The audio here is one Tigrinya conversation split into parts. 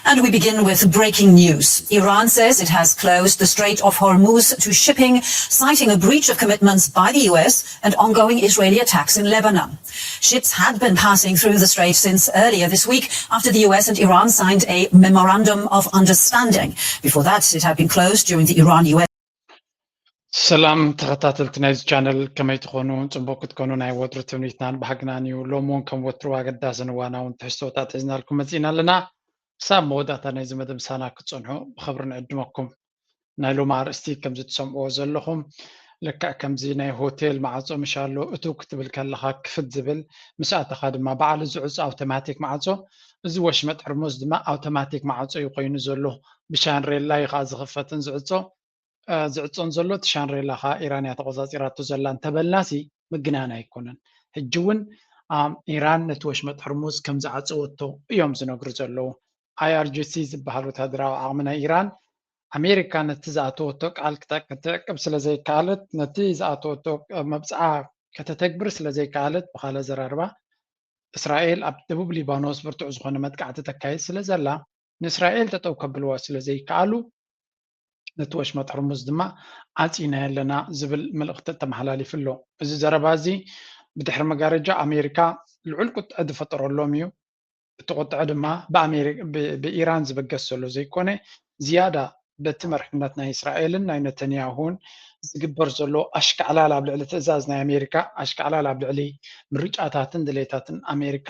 And we begin with breaking news. Iran says it has closed the Strait of Hormuz to shipping, citing a breach of commitments by the U S and ongoing Israeli attacks in Lebanon. Ships had been passing through the strait since earlier this week after the U S and Iran signed a memorandum of understanding. Before that, it had been closed during the Iran U S ሰላም ተኸታተልቲ ናይዚ ቻነል፣ ከመይ ትኾኑ? ጽቡቅ ክትኮኑ ናይ ወትሩ ትምኒትናን ባህግናን እዩ። ሎሚ እውን ከም ወትሩ ኣገዳስን እዋናውን ትሕዝቶታት ሒዝናልኩም መጺእና ኣለና። ክሳብ መወዳእታ ናይዚ መደብ ምሳና ክትጸንሑ ብኽብሪ ንዕድመኩም። ናይ ሎሚ ኣርእስቲ ከምዚ ትሰምዕዎ ዘለኹም፣ ልክዕ ከምዚ ናይ ሆቴል ማዕጾ ምሽ ኣሎ፣ እቱ ክትብል ከለኻ ክፍት ዝብል፣ ምስ ኣተኻ ድማ በዓሉ ዝዕጾ ኣውቶማቲክ ማዕጾ፣ እዚ ወሽመጥ ሕርሙዝ ድማ ኣውቶማቲክ ማዕጾ እዩ ኮይኑ ዘሎ። ብሻንሬላ እዩ ከዓ ዝኽፈትን ዝዕጾ። ዝዕጾን ዘሎ እቲ ሻንሬላ ከዓ ኢራን እያ ተቆጻጺራቶ ዘላ እንተበልናሲ ምግናን ኣይኮነን። ሕጂ እውን ኢራን ነቲ ወሽመጥ ሕርሙዝ ከም ዝዓጸወቶ እዮም ዝነግሩ ዘለዉ። ኣይኣርጂሲ ዝበሃል ወታደራዊ ዓቕሚ ናይ ኢራን ኣሜሪካ ነቲ ዝኣተወቶ ቃል ክትዕቅብ ስለ ዘይከኣለት፣ ነቲ ዝኣተወቶ መብጽዓ ከተተግብር ስለ ዘይከኣለት፣ ብኻልእ ኣዘራርባ እስራኤል ኣብ ደቡብ ሊባኖስ ብርቱዕ ዝኾነ መጥቃዕቲ ተካይድ ስለ ዘላ፣ ንእስራኤል ጠጠው ከብልዋ ስለ ዘይከኣሉ፣ ነቲ ወሽመጥ ሕርሙዝ ድማ ዓጺናዮ ኣለና ዝብል መልእኽቲ ተመሓላሊፉ ኣሎ። እዚ ዘረባ እዚ ብድሕሪ መጋረጃ ኣሜሪካ ልዑል ቁጥዐ ዝፈጠረሎም እዩ። እቲ ቁጥዐ ድማ ብኢራን ዝብገስ ዘሎ ዘይኮነ፣ ዝያዳ በቲ መርሕነት ናይ እስራኤልን ናይ ነተንያሁን ዝግበር ዘሎ ኣሽካዕላል ኣብ ልዕሊ ትእዛዝ ናይ ኣሜሪካ፣ ኣሽካዕላል ኣብ ልዕሊ ምርጫታትን ድሌታትን ኣሜሪካ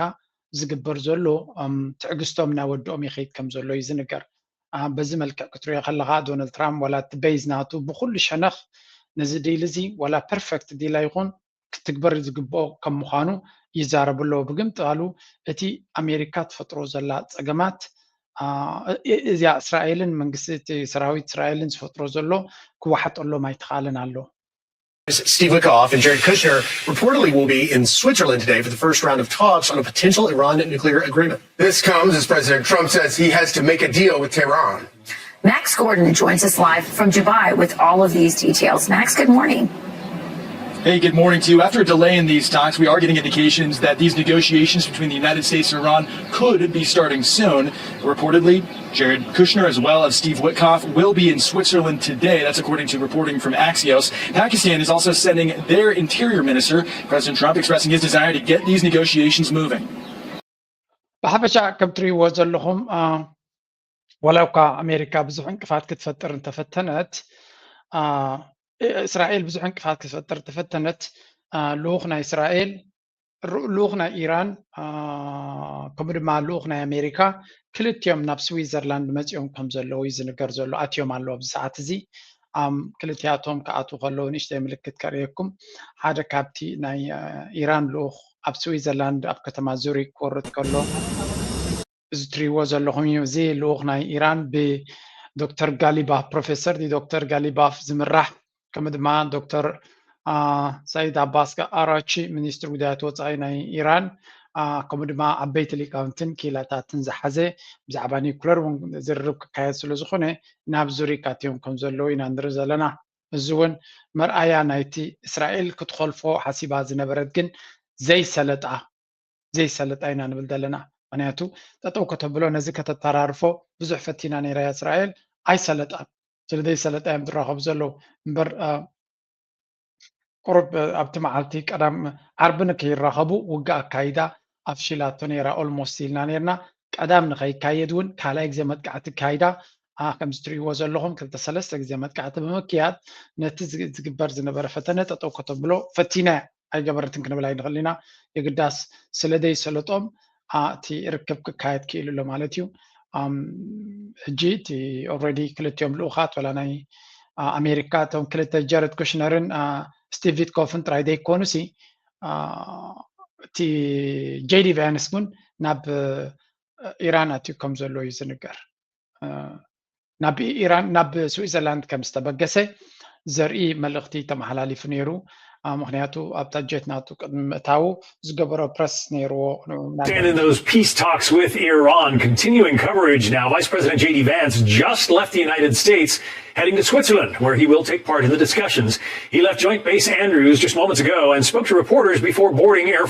ዝግበር ዘሎ ትዕግስቶም እናወድኦም ይኸይድ ከም ዘሎ እዩ ዝንገር። በዚ መልክዕ ክትሪኦ ከለኻ ዶናልድ ትራምፕ ዋላ እቲ ቤዝ ናቱ ብኩሉ ሸነኽ ነዚ ዲል እዚ ዋላ ፐርፌክት ዲል ኣይኹን ክትግበር ዝግብኦ ከም ምዃኑ ይዛረቡ ኣለዉ። ብግምጣሉ እቲ ኣሜሪካ ትፈጥሮ ዘላ ጸገማት እዚኣ እስራኤልን መንግስቲ እቲ ሰራዊት እስራኤልን ዝፈጥሮ ዘሎ ክወሓጠሎም ኣይተኻእለን ኣሎ። Steve Witkoff and Jared Kushner reportedly will be in Switzerland today for the first round of talks on a potential Iran nuclear agreement. This comes as President Trump says he has to make a deal with Tehran. Max Gordon joins us live from Dubai with all of these details. Max, good morning. Hey, good morning to you. After a delay in these talks, we are getting indications that these negotiations between the United States and Iran could be starting soon. Reportedly, Jared Kushner, as well as Steve Witkoff, will be in Switzerland today. That's according to reporting from Axios. Pakistan is also sending their interior minister, President Trump, expressing his desire to get these negotiations moving. ብሓፈሻ ከም ትሪእዎ ዘለኹም፣ ዋላ እኳ ኣሜሪካ ብዙሕ ዕንቅፋት ክትፈጥር እንተፈተነት፣ እስራኤል ብዙሕ ዕንቅፋት ክትፈጥር እንተፈተነት፣ ልኡኽ ናይ እስራኤል፣ ልኡኽ ናይ ኢራን፣ ከምኡ ድማ ልኡኽ ናይ ኣሜሪካ፣ ክልቲኦም ናብ ስዊዘርላንድ መፂኦም ከም ዘለዉ እዩ ዝንገር ዘሎ። ኣትዮም ኣለዉ ኣብዚ ሰዓት እዚ። ክልቲኣቶም ክኣትዉ ከለዉ ንእሽተይ ምልክት ከርእየኩም። ሓደ ካብቲ ናይ ኢራን ልኡኽ ኣብ ስዊዘርላንድ ኣብ ከተማ ዙሪክ ክወርድ ከሎ፣ እዚ ትሪእዎ ዘለኹም እዩ። እዚ ልኡኽ ናይ ኢራን ብዶክተር ጋሊባፍ፣ ፕሮፌሰር ዶክተር ጋሊባፍ ዝምራሕ፣ ከምኡ ድማ ዶክተር ሳይድ ኣባስ ኣራቺ፣ ሚኒስትሪ ጉዳያት ወፃኢ ናይ ኢራን፣ ከምኡ ድማ ዓበይቲ ሊቃውንትን ክኢላታትን ዝሓዘ፣ ብዛዕባ ኒኩለር እውን ዝርርብ ክካየድ ስለ ዝኾነ ናብ ዙሪክ ኣትዮም ከም ዘለዉ ኢና ንርኢ ዘለና። እዚ እውን መርኣያ ናይቲ እስራኤል ክትኾልፎ ሓሲባ ዝነበረት ግን ዘይሰለጣ ዘይሰለጣ ኢና ንብል ዘለና። ምክንያቱ ጠጠው ከተብሎ ነዚ ከተተራርፎ ብዙሕ ፈቲና ነይራ እያ እስራኤል፣ ኣይሰለጣን። ስለ ዘይሰለጣ እዮም ዝራኸቡ ዘለዉ እምበር ቁሩብ ኣብቲ መዓልቲ ቀዳም ዓርቢ ንከይራኸቡ ውግእ ኣካይዳ ኣፍሺላቶ ነይራ። ኦልሞስት ኢልና ነይርና። ቀዳም ንኸይካየድ እውን ካልኣይ ግዜ መጥቃዕቲ ኣካይዳ። ከምዚ ትሪእዎ ዘለኹም ክልተ ሰለስተ ግዜ መጥቃዕቲ ብምክያድ ነቲ ዝግበር ዝነበረ ፈተነ ጠጠው ከተብሎ ፈቲና እያ። ኣይገበረትን ክንብል ኣይንኽእል ኢና። የግዳስ ስለ ዘይሰለጦም እቲ ርክብ ክካየድ ክኢሉ ኣሎ ማለት እዩ። ሕጂ እቲ ኦልሬዲ ክልቲኦም ልኡኻት ዋላ ናይ ኣሜሪካ እቶም ክልተ ጀረድ ኩሽነርን ስቲቭ ቪትኮፍን ጥራይ ዘይኮኑሲ እቲ ጄዲ ቫንስ እውን ናብ ኢራን ኣትዩ ከም ዘሎ እዩ ዝንገር። ናብ ኢራን ናብ ስዊዘርላንድ ከም ዝተበገሰ ዘርኢ መልእኽቲ ተመሓላሊፉ ነይሩ። ምክንያቱ ኣብታ ጀት ናቱ ቅድሚ ምእታዉ ዝገበሮ ፕረስ ነይርዎ። And in those peace talks with Iran, continuing coverage now. Vice President J D Vance just left the United States, heading to Switzerland, where he will take part in the discussions. He left Joint Base Andrews just moments ago and spoke to reporters before boarding Air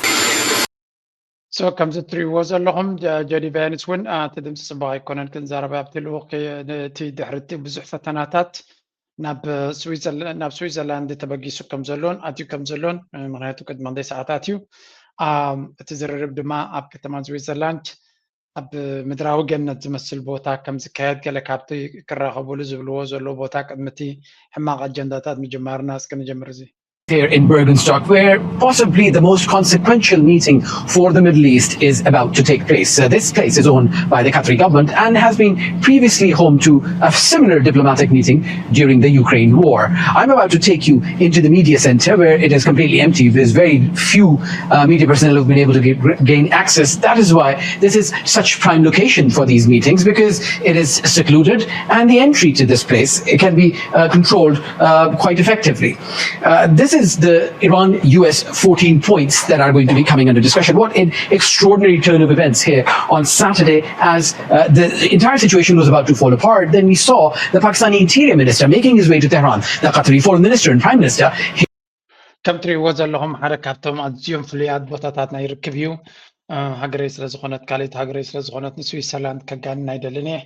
So ከምዚ እትሪእዎ ዘለኹም ጀዲ ቫንስ እውን እቲ ድምፂ ፅቡቅ ኣይኮነን ክንዛረብ ኣብቲ ልኡክ እቲ ድሕርቲ ብዙሕ ፈተናታት ናብ ስዊዘርላንድ ተበጊሱ ከም ዘሎን ኣትዩ ከም ዘሎን ምክንያቱ ቅድሚ ክንደይ ሰዓታት እዩ እቲ ዝርርብ ድማ ኣብ ከተማ ስዊዘርላንድ ኣብ ምድራዊ ገነት ዝመስል ቦታ ከም ዝካየድ ገለ ካብቲ ክራኸቡሉ ዝብልዎ ዘለዉ ቦታ ቅድሚ እቲ ሕማቕ ኣጀንዳታት ምጅማርና እስከ ንጀምር እዚ here in Bergenstock, where possibly the most consequential meeting for the Middle East is about to take place. Uh, this place is owned by the Qatari government and has been previously home to a similar diplomatic meeting during the Ukraine war. I'm about to take you into the media center where it is completely empty. There's very few uh, media personnel who've been able to get, gain access. That is why this is such prime location for these meetings, because it is secluded and the entry to this place, it can be uh, controlled uh, quite effectively. Uh, this is the Iran U S fourteen points that are going to be coming under discussion. What an extraordinary turn of events here on Saturday as uh, the entire situation was about to fall apart. Then we saw the Pakistani interior minister making his way to Tehran, the Qatari foreign minister and prime minister. ከም ትሪእዎ ዘለኹም ሓደ ካብቶም ኣዝዮም ፍሉያት ቦታታት ናይ ርክብ እዩ። ሃገረይ ስለ ዝኾነት ካልእቲ ሃገረይ ስለ ዝኾነት ንስዊሰርላንድ ከጋንን ኣይደልን እየ።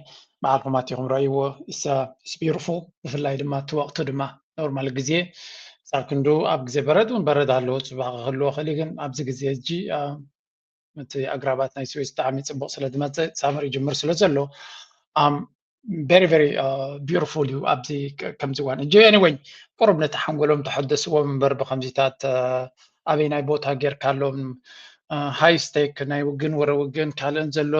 በዓልኹም ኣቲኹም ረእይዎ። ኢትስ ቢዩቲፉል። ብፍላይ ድማ እቲ ወቕቱ ድማ ኖርማል ግዜ ሳብ ክንዱ ኣብ ግዜ በረድ እውን በረድ ኣለዎ፣ ፅባቐ ክህልዎ ይኽእል እዩ። ግን ኣብዚ ግዜ ሕጂ እቲ ኣግራባት ናይ ስዊስ ብጣዕሚ ፅቡቕ ስለ ዝመፅእ ሳመር ይጅምር ስለ ዘሎ very very beautiful እዩ ኣብዚ ከምዚ እዋን ሕጂ። Anyway ቁሩብ ነቲ ሓንጎሎም ተሐደስዎም እምበር ብከምዚታት ኣበይ ናይ ቦታ ጌርካሎም ሃይ ስቴክ ናይ ውግን ወረ ውግን ካልእን ዘሎ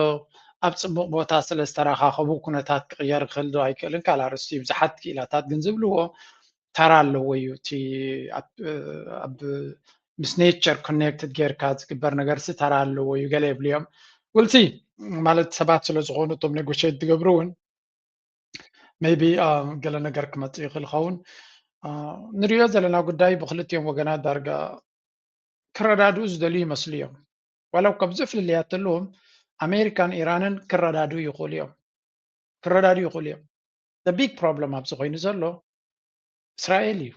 ኣብ ፅቡቕ ቦታ ስለ ዝተረኻኸቡ ኩነታት ክቕየር ክኽእል ዶ ኣይክእልን ካልእ ኣርእስቲ እዩ። ብዙሓት ክኢላታት ግን ዝብልዎ ተራ ኣለዎ እዩ። እቲ ኣብ ምስ ኔቸር ኮኔክትድ ጌርካ ዝግበር ነገር ሲ ተራ ኣለዎ እዩ ገለ ይብሉ እዮም። ውልሲ ማለት ሰባት ስለ ዝኾኑ እቶም ኔጎሽት ዝገብሩ እውን maybe ገለ ነገር ክመፅእ ይኽእል ይኸውን። ንሪኦ ዘለና ጉዳይ ብክልቲኦም ወገናት ዳርጋ ክረዳድኡ ዝደልዩ ይመስሉ እዮም። ዋላ እኳ ብዙሕ ፍልልያት ተለዎም ኣሜሪካን ኢራንን ክረዳድኡ ይኽእሉ እዮም ክረዳድኡ ይኽእሉ እዮም። The big problem ኣብዚ ኮይኑ ዘሎ እስራኤል እዩ።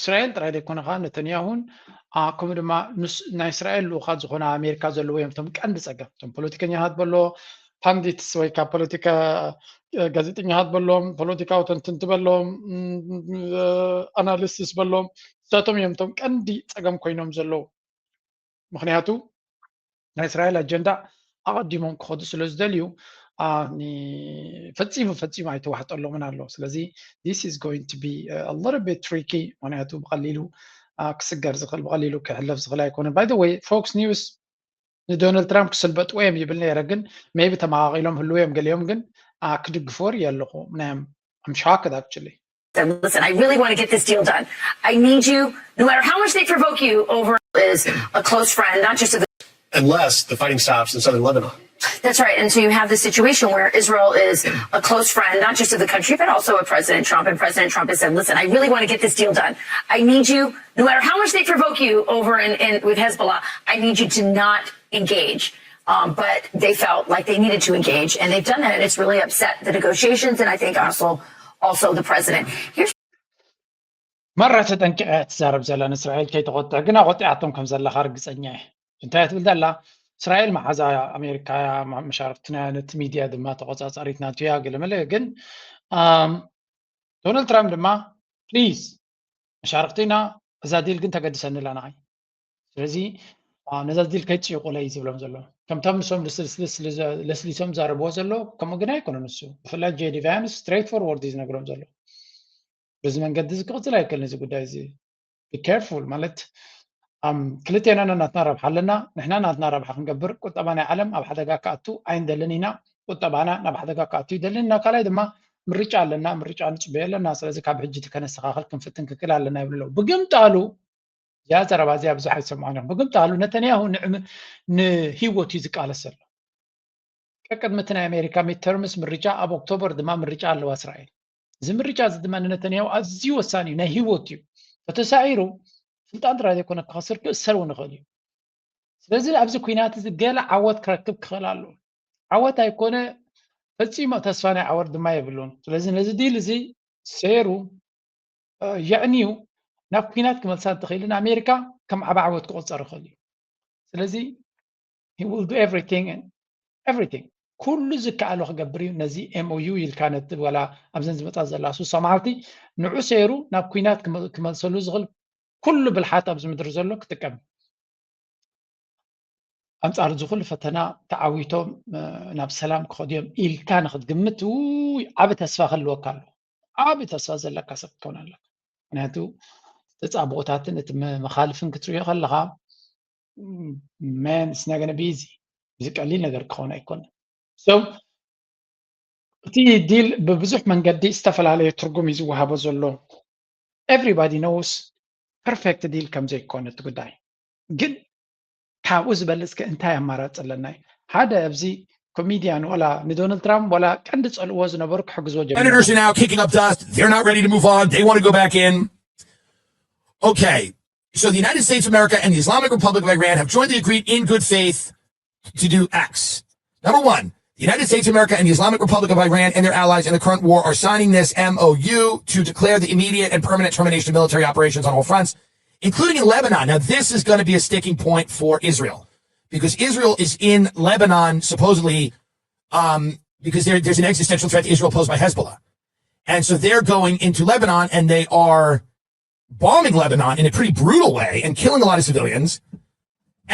እስራኤል ጥራይ ዘይኮነ ከዓ ነተንያሁን ከምኡ ድማ ናይ እስራኤል ልኡኻት ዝኾነ ኣሜሪካ ዘለዎ እዮም እቶም ቀንዲ ፀገም። እቶም ፖለቲከኛታት በሎ ፓንዲትስ ወይ ካብ ፖለቲካ ጋዜጠኛታት በሎም ፖለቲካዊ ተንትንቲ በሎም ኣናሊስትስ በሎም እሳቶም እዮም እቶም ቀንዲ ፀገም ኮይኖም ዘለዉ። ምክንያቱ ናይ እስራኤል ኣጀንዳ ኣቐዲሞም ክኸዱ ስለ ዝደልዩ ፈፂሙ ፈፂሙ ኣይተዋሕጠሎምን ኣሎ። ስለዚ this is going to be a little bit tricky ምክንያቱ ብቐሊሉ ክስገር ዝኽእል ብቐሊሉ ክሕለፍ ዝኽእል ኣይኮነን። By the way Fox News ንዶናልድ ትራምፕ ክስልበጥዎ እዮም ይብል ነይረ፣ ግን maybe ተመቓቒሎም ህልው እዮም ገሊኦም፣ ግን ክድግፍዎ ርኢ ኣለኹ። I'm shocked actually. Listen, I really want to get this deal done. I need you, no matter how much they provoke you over, is a close friend, not just of the unless the fighting stops in southern Lebanon. That's right. And so you have this situation where Israel is a close friend, not just of the country, but also of President Trump. And President Trump has said, listen, I really want to get this deal done. I need you, no matter how much they provoke you over in, in with Hezbollah, I need you to not engage. Um, but they felt like they needed to engage, and they've done that, and it's really upset the negotiations, and I think also also the president. Here's መራ ተጠንቂቐ እያ ትዛረብ ዘላ ንእስራኤል ከይተቆጥዕ ግና ቆጢዓቶም ከም ዘለኻ ርግፀኛ እየ። እንታይ ትብል ዘላ እስራኤል መሓዛ ኣሜሪካ እያ፣ መሻርክትና ነቲ ሚድያ ድማ ተቆፃፃሪት ናቱ እያ ገለመለ። ግን ዶናልድ ትራምፕ ድማ ፕሊዝ መሻርክትና እዛ ዲል ግን ተገድሰኒ ኣላ ንዓይ። ስለዚ ነዛ ዲል ከይፅይቁለይ ዝብሎም ዘሎ ከምቶም ንሶም ለስሊሶም ዛረብዎ ዘሎ ከምኡ ግን ኣይኮነ ንሱ ብፍላይ ጄዲ ቫንስ ስትሬት ፎርወርድ እዩ ዝነግሮም ዘሎ። በዚ መንገዲ እዚ ክቕፅል ኣይክእልን እዚ ጉዳይ እዚ be careful ማለት ክልቴና ናትና ረብሓ ኣለና። ንሕና ናትና ረብሓ ክንገብር ቁጠባ ናይ ዓለም ኣብ ሓደጋ ክኣቱ ኣይንደልን ኢና። ቁጠባና ናብ ሓደጋ ክኣቱ ይደልን ኢና። ካልኣይ ድማ ምርጫ ኣለና፣ ምርጫ ንፅበዮ ኣለና። ስለዚ ካብ ሕጂ እቲ ከነስተኻኽል ክንፍትን ክንክእል ኣለና ይብሉ ኣለዉ። ብግምጣሉ እዚኣ ዘረባ እዚኣ ብዙሕ ኣይሰምዖን እዮም። ብግምጣሉ ነተንያሁ ንህይወት እዩ ዝቃለስ ዘሎ። ቀቅድሚ እቲ ናይ ኣሜሪካ ሚድተርምስ ምርጫ ኣብ ኦክቶበር ድማ ምርጫ ኣለዋ እስራኤል። እዚ ምርጫ እዚ ድማ ንነተንያሁ ኣዝዩ ወሳኒ እዩ፣ ናይ ህይወት እዩ። ተተሳኢሩ ስልጣን ጥራይ ዘይኮነ ክኸስር ክእሰር እውን ይኽእል እዩ። ስለዚ ኣብዚ ኩናት እዚ ገለ ዓወት ክረክብ ክኽእል ኣለዎ። ዓወት ኣይኮነ ፈጺሙ ተስፋ ናይ ዓወት ድማ የብሉን። ስለዚ ነዚ ዲል እዚ ሰይሩ የዕንዩ ናብ ኩናት ክመልሳ እንተኽእል ንኣሜሪካ ከም ዓቢ ዓወት ክቑጸር ይኽእል እዩ። ስለዚ He will do everything and everything. ኩሉ ዝከኣሎ ክገብር እዩ። ነዚ M O U ኢልካ ነቲ ዋላ ኣብዘን ዝመፃ ዘላ ሱሳ መዓልቲ ንዑ ሰይሩ ናብ ኩናት ክመ- ክመልሰሉ ዝኽእል ኩሉ ብልሓት ኣብዚ ምድሪ ዘሎ ክጥቀም እዩ። ኣንፃር እዚ ኩሉ ፈተና ተዓዊቶም ናብ ሰላም ክኸዱ እዮም ኢልካ ንክትግምት ውይ ዓቢ ተስፋ ክህልወካ ኣለዎ። ዓቢ ተስፋ ዘለካ ሰብ ክትከውን ኣለካ። ምክንያቱ ተፃብኦታትን እቲ መ- መኻልፍን ክትሪኦ ከለካ man it's not gonna be easy። እዚ ቀሊል ነገር ክኸውን ኣይኮነን። So እቲ ዲል ብብዙሕ መንገዲ ዝተፈላለየ ትርጉም እዩ ዝወሃቦ ዘሎ። Everybody knows perfect ዲል ከም ዘይኮነ እቲ ጉዳይ። ግን ካብኡ ዝበልፅ ከ እንታይ ኣማራፂ ኣለና እዩ? ሓደ ኣብዚ ኮሚድያን ዋላ ንዶናልድ ትራምፕ ዋላ ቀንዲ ፀልዎ ዝነበሩ ክሕግዝዎ ጀሚሮም። Senators are now kicking up dust. They're not ready to move on. They want to go back in. Okay. So the United States of America and the Islamic Republic of Iran have jointly agreed in good faith to do X. Number one, the United States of America and the Islamic Republic of Iran and their allies in the current war are signing this M O U to declare the immediate and permanent termination of military operations on all fronts, including in Lebanon. Now, this is going to be a sticking point for Israel because Israel is in Lebanon supposedly um, because there, there's an existential threat to Israel posed by Hezbollah. And so they're going into Lebanon and they are bombing Lebanon in a pretty brutal way and killing a lot of civilians.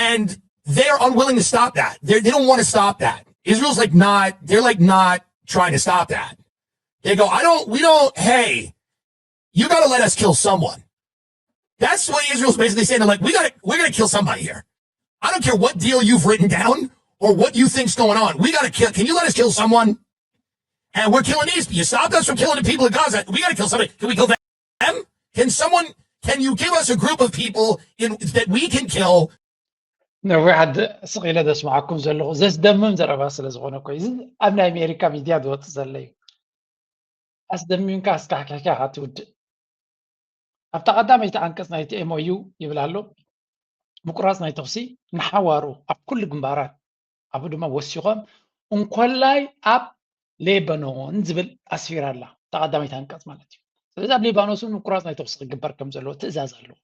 And they're unwilling to stop that. They're, they don't want to stop that. Israel's like not, they're like not trying to stop that. They go, I don't, we don't, hey, you got to let us kill someone. That's what Israel's basically saying. They're like, we got to, we're going to kill somebody here. I don't care what deal you've written down or what you think's going on. We got to kill. Can you let us kill someone? And we're killing these. You stopped us from killing the people of Gaza. We got to kill somebody. Can we kill them? Can someone? Can you give us a group of people in that we can kill? ነዊሕ ዓዲ ስቕ ኢለ ዘስምዓኩም ዘለኹ ዘስደምም ዘረባ ስለ ዝኾነ እኮ እዩ። እዚ ኣብ ናይ ኣሜሪካ ሚድያ ዝወፅእ ዘሎ እዩ። ኣስደሚምካ ኣስካሕኪሕካ ኢኻ ትውድእ። ኣብታ ቀዳመይቲ ዓንቀፅ ናይቲ M O U ይብል ኣሎ ምቁራፅ ናይ ተኹሲ ንሓዋሩ ኣብ ኩሉ ግንባራት ኣብኡ ድማ ወሲኾም እንኮላይ ኣብ ሌባኖን ዝብል ኣስፊራ ኣላ። እታ ቀዳመይቲ ዓንቀፅ ማለት እዩ። ስለዚ ኣብ ሊባኖስ እውን ምቁራፅ ናይ ተኹሲ ክግበር ከም ዘለዎ ትእዛዝ ኣለዎ።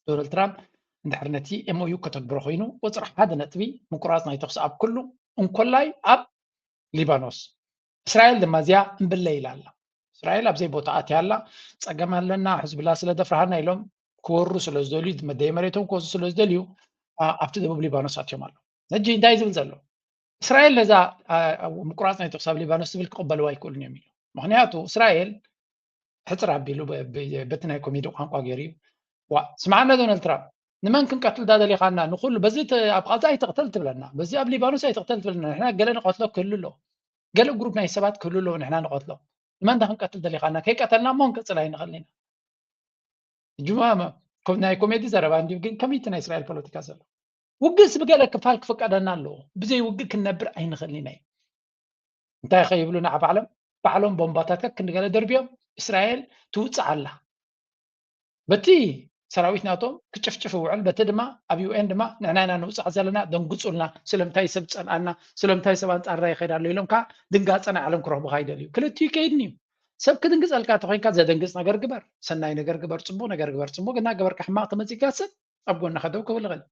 ዶናልድ ትራምፕ እንድሕር ነቲ M O U ከተግብሮ ኮይኑ ቁፅሪ ሓደ ነጥቢ ምቁራፅ ናይ ተኹሲ ኣብ ኩሉ እንኮላይ ኣብ ሊባኖስ። እስራኤል ድማ እዚኣ እምብለ ኢላ ኣላ። እስራኤል ኣብዘይ ቦታ ኣትያ ኣላ። ፀገም ኣለና ሕዝብላ ስለ ደፍርሃና ኢሎም ክወሩ ስለ ዝደልዩ መደይ መሬቶም ክወስዱ ስለ ዝደልዩ ኣ- ኣብቲ ደቡብ ሊባኖስ ኣትዮም ኣለዉ። ሕጂ እንታይ ዝብል ዘሎ እስራኤል ነዛ ኣ- ምቁራፅ ናይ ተኩሲ ኣብ ሊባኖስ ዝብል ክቕበልዋ ኣይክእሉን እዮም ኢሉ። ምክንያቱ እስራኤል ሕፅር ኣቢሉ በ- በ- በቲ ናይ ኮሜዲ ቋንቋ ገይሩ እዩ። ዋ ስማዕና ዶናልድ ትራምፕ ንመን ክንቀትል ዳ ደሊኻና ንኩሉ በዚ ተ- ኣብ ቃዛ ኣይትቕተል ትብለና በዚ ኣብ ሊባኖስ ኣይትቕተል ትብለና ንሕና ገለ ንቐትሎ ክህሉ ኣለዎ ገለ ግሩፕ ናይ ሰባት ክህሉ ኣለዎ ንሕና ንቐትሎ ንመን ዳ ክንቀትል ደሊኻና ከይቀተልና እሞ ንቀፅል ኣይንኽእል ኢና። ጅማ ናይ ኮሜዲ ዘረባ እንዲዩ ግን ከመይቲ ናይ እስራኤል ፖለቲካ ዘሎ ውግእስ ብገለ ክፋል ክፍቀደና ኣለዎ ብዘይ ውግእ ክንነብር ኣይንኽእልን ኢና እዩ እንታይ ከይብሉ ንዓ ባዕሎም ባዕሎም ቦምባታት ከክንዲ ገለ ደርብዮም እስራኤል ትውፅእ ኣላ በቲ ሰራዊት ናቶም ክጭፍጭፍ ይውዕል በቲ ድማ ኣብ UN ድማ ንሕና ኢና ንውፃእ ዘለና ደንግፁልና ስለምንታይ ሰብ ፀልኣልና ስለምንታይ ሰብ ኣንፃርና ይኸይድ ኣሎ ኢሎም ከዓ ድንጋፀ ናይ ዓለም ክረኽቡካ ይደልዩ ክልቲኡ ከይድን እዩ ሰብ ክድንግፀልካ ተኮይንካ ዘደንግፅ ነገር ግበር ሰናይ ነገር ግበር ፅቡቅ ነገር ግበር ፅቡቅ እናገበርካ ሕማቅ ተመፂካ ሰብ ኣብ ጎንኻ ደው ክብል ይኽእል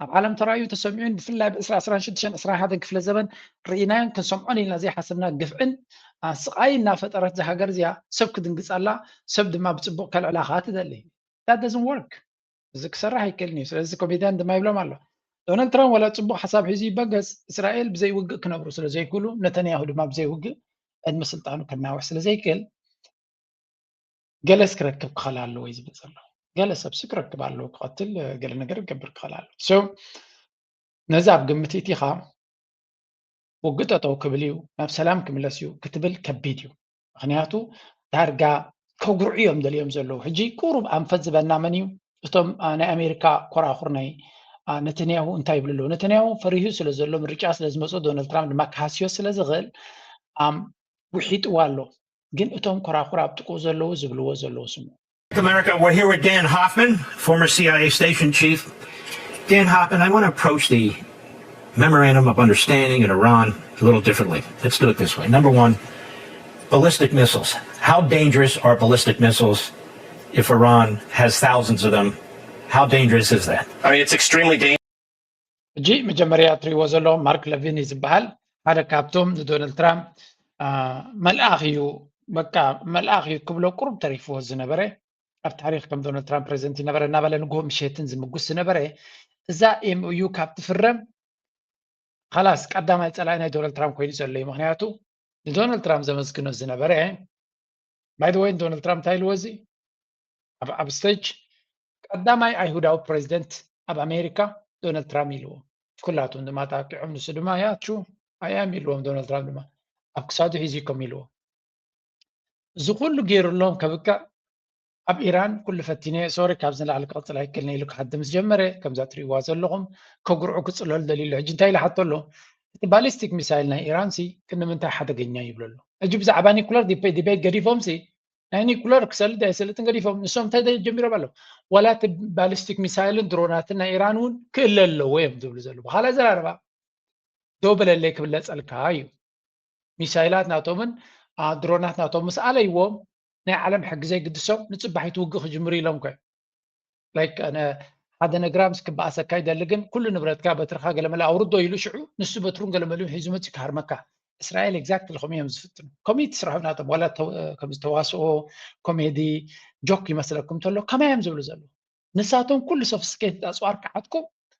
ኣብ ዓለም ተራእዩ ተሰሚዑን ብፍላይ ብ20 26 21 ክፍለ ዘበን ርኢናዮን ክንሰምዖን ኢልና ዘይሓሰብና ግፍዕን ስቃይ እናፈጠረት ዝሃገር እዚኣ ሰብ ክድንግፀላ ሰብ ድማ ብፅቡቅ ከልዕላ ከዓ ትደሊ that doesn't work እዚ ክሰርሕ ኣይክእልን እዩ ስለዚ ኮሜድያን ድማ ይብሎም ኣሎ ዶናልድ ትራምፕ ዋላ ፅቡቅ ሓሳብ ሒዙ ይበገስ እስራኤል ብዘይ ውግእ ክነብሩ ስለ ዘይክእሉ ነተንያሁ ድማ ብዘይ ውግእ ዕድመ ስልጣኑ ከናውሕ ስለ ዘይክእል ገለስ ክረክብ ክኸል ኣለዎ እዩ ዝብል ዘሎ ገለ ሰብሲ ክረክብ ኣለዎ ክቐትል ገለ ነገር ክገብር ክኸል ኣለዎ so ነዚ ኣብ ግምት እቲኻ ውግእ ጠጠው ክብል እዩ ናብ ሰላም ክምለስ እዩ ክትብል ከቢድ እዩ ምክንያቱ ዳርጋ ከጉርዑ እዮም ደልዮም ዘለዉ ሕጂ ቁሩብ ኣንፈት ዝበና መን እዩ እቶም ናይ ኣሜሪካ ኮራኹር ናይ ነተንያሁ እንታይ ይብሉ ኣለዉ ነተንያሁ ፈሪሁ ስለ ዘሎ ምርጫ ስለ ዝመፅኦ ዶናልድ ትራምፕ ድማ ክሃስዮ ስለ ዝኽእል ውሒጥዋ ኣሎ ግን እቶም ኮራኹር ኣብ ጥቅኡ ዘለዉ ዝብልዎ ዘለዉ ስሙ America, we're here with Dan Hoffman, former C I A station chief. Dan Hoffman, I want to approach the memorandum of understanding in Iran a little differently. Let's do it this way. Number one, ballistic missiles. How dangerous are ballistic missiles if Iran has thousands of them? How dangerous is that? I mean, it's extremely dangerous. ሕጂ መጀመርያ እትሪእዎ ዘለኹም ማርክ ለቪን እዩ ዝበሃል። ሓደ ካብቶም ንዶናልድ ትራምፕ መልኣኽ እዩ፣ በቃ መልኣኽ እዩ ክብሎ ቁሩብ ተሪፍዎ ዝነበረ፣ ኣብ ታሪኽ ከም ዶናልድ ትራምፕ ፕሬዚደንት ይነበረ እናበለ ንግሆ ምሸትን ዝምጉስ ዝነበረ፣ እዛ ኤምኦዩ ካብ ትፍረም ካላስ ቀዳማይ ፀላኢ ናይ ዶናልድ ትራምፕ ኮይኑ ዘሎ እዩ። ምክንያቱ ንዶናልድ ትራምፕ ዘመስግኖ ዝነበረ፣ ባይ ወይ ዶናልድ ትራምፕ እንታይ ኢልዎ እዚ ኣብ ኣብ ስቴጅ ቀዳማይ ኣይሁዳዊ ፕሬዚደንት ኣብ ኣሜሪካ ዶናልድ ትራምፕ ኢልዎ። ኩላቱም ድማ ጣቂዖም፣ ንሱ ድማ ያቹ ኣያም ኢልዎም። ዶናልድ ትራምፕ ድማ ኣብ ክሳዱ ሒዙ ኮም ኢልዎ። እዚ ኩሉ ገይሩሎም ከብቅዕ ኣብ ኢራን ኩሉ ፈቲነ፣ ሶሪ ካብዚ ንላዕሊ ክቕፅል ኣይክእልን ኢሉ ክሓድም ዝጀመረ። ከምዛ ትሪእዋ ዘለኹም ከጉርዑ ክፅለሉ ደልዩ ኣሎ። ሕጂ እንታይ ኢሉ ሓቶ ኣሎ? እቲ ባሊስቲክ ሚሳይል ናይ ኢራን ሲ ክንምንታይ ሓደገኛ ይብሉ ኣሎ። ሕጂ ብዛዕባ ኒኩለር ዲቤት ገዲፎም ሲ ናይ ኒኩለር ክሰልጥ ኣይሰልጥን ገዲፎም፣ ንሶም እንታይ ጀሚሮም ኣለዉ? ዋላ እቲ ባሊስቲክ ሚሳይልን ድሮናትን ናይ ኢራን እውን ክእለ ኣለዎ እዮም ዝብሉ ዘለዉ። ብኻልእ ኣዘራርባ ደው በለለይ ክብለፀልካ እዩ። ሚሳይላት ናቶምን ድሮናት ናቶም ምስ ኣለይዎም ናይ ዓለም ሕጊ ዘይግድሶም ንፅባሒት ውግእ ክጅምሩ ኢሎም ኮ ላይክ ሓደ ነግራ ምስ ክበኣሰካ ይደሊ፣ ግን ኩሉ ንብረትካ በትርካ ገለመለ ኣውርዶ ኢሉ ሽዑ ንሱ በትሩን ገለመሊውን ሒዙ መፅኡ ክሃርመካ። እስራኤል ኤግዛክትሊ ከምኡ እዮም ዝፍትኑ። ከምኡ ትስርሑ ናቶም ዋላ ከም ዝተዋስኦ ኮሜዲ ጆክ ይመስለኩም እንተሎ ከማይ እዮም ዝብሉ ዘለዉ። ንሳቶም ኩሉ ሶፊስቲኬትድ ኣፅዋር ክዓጥቁ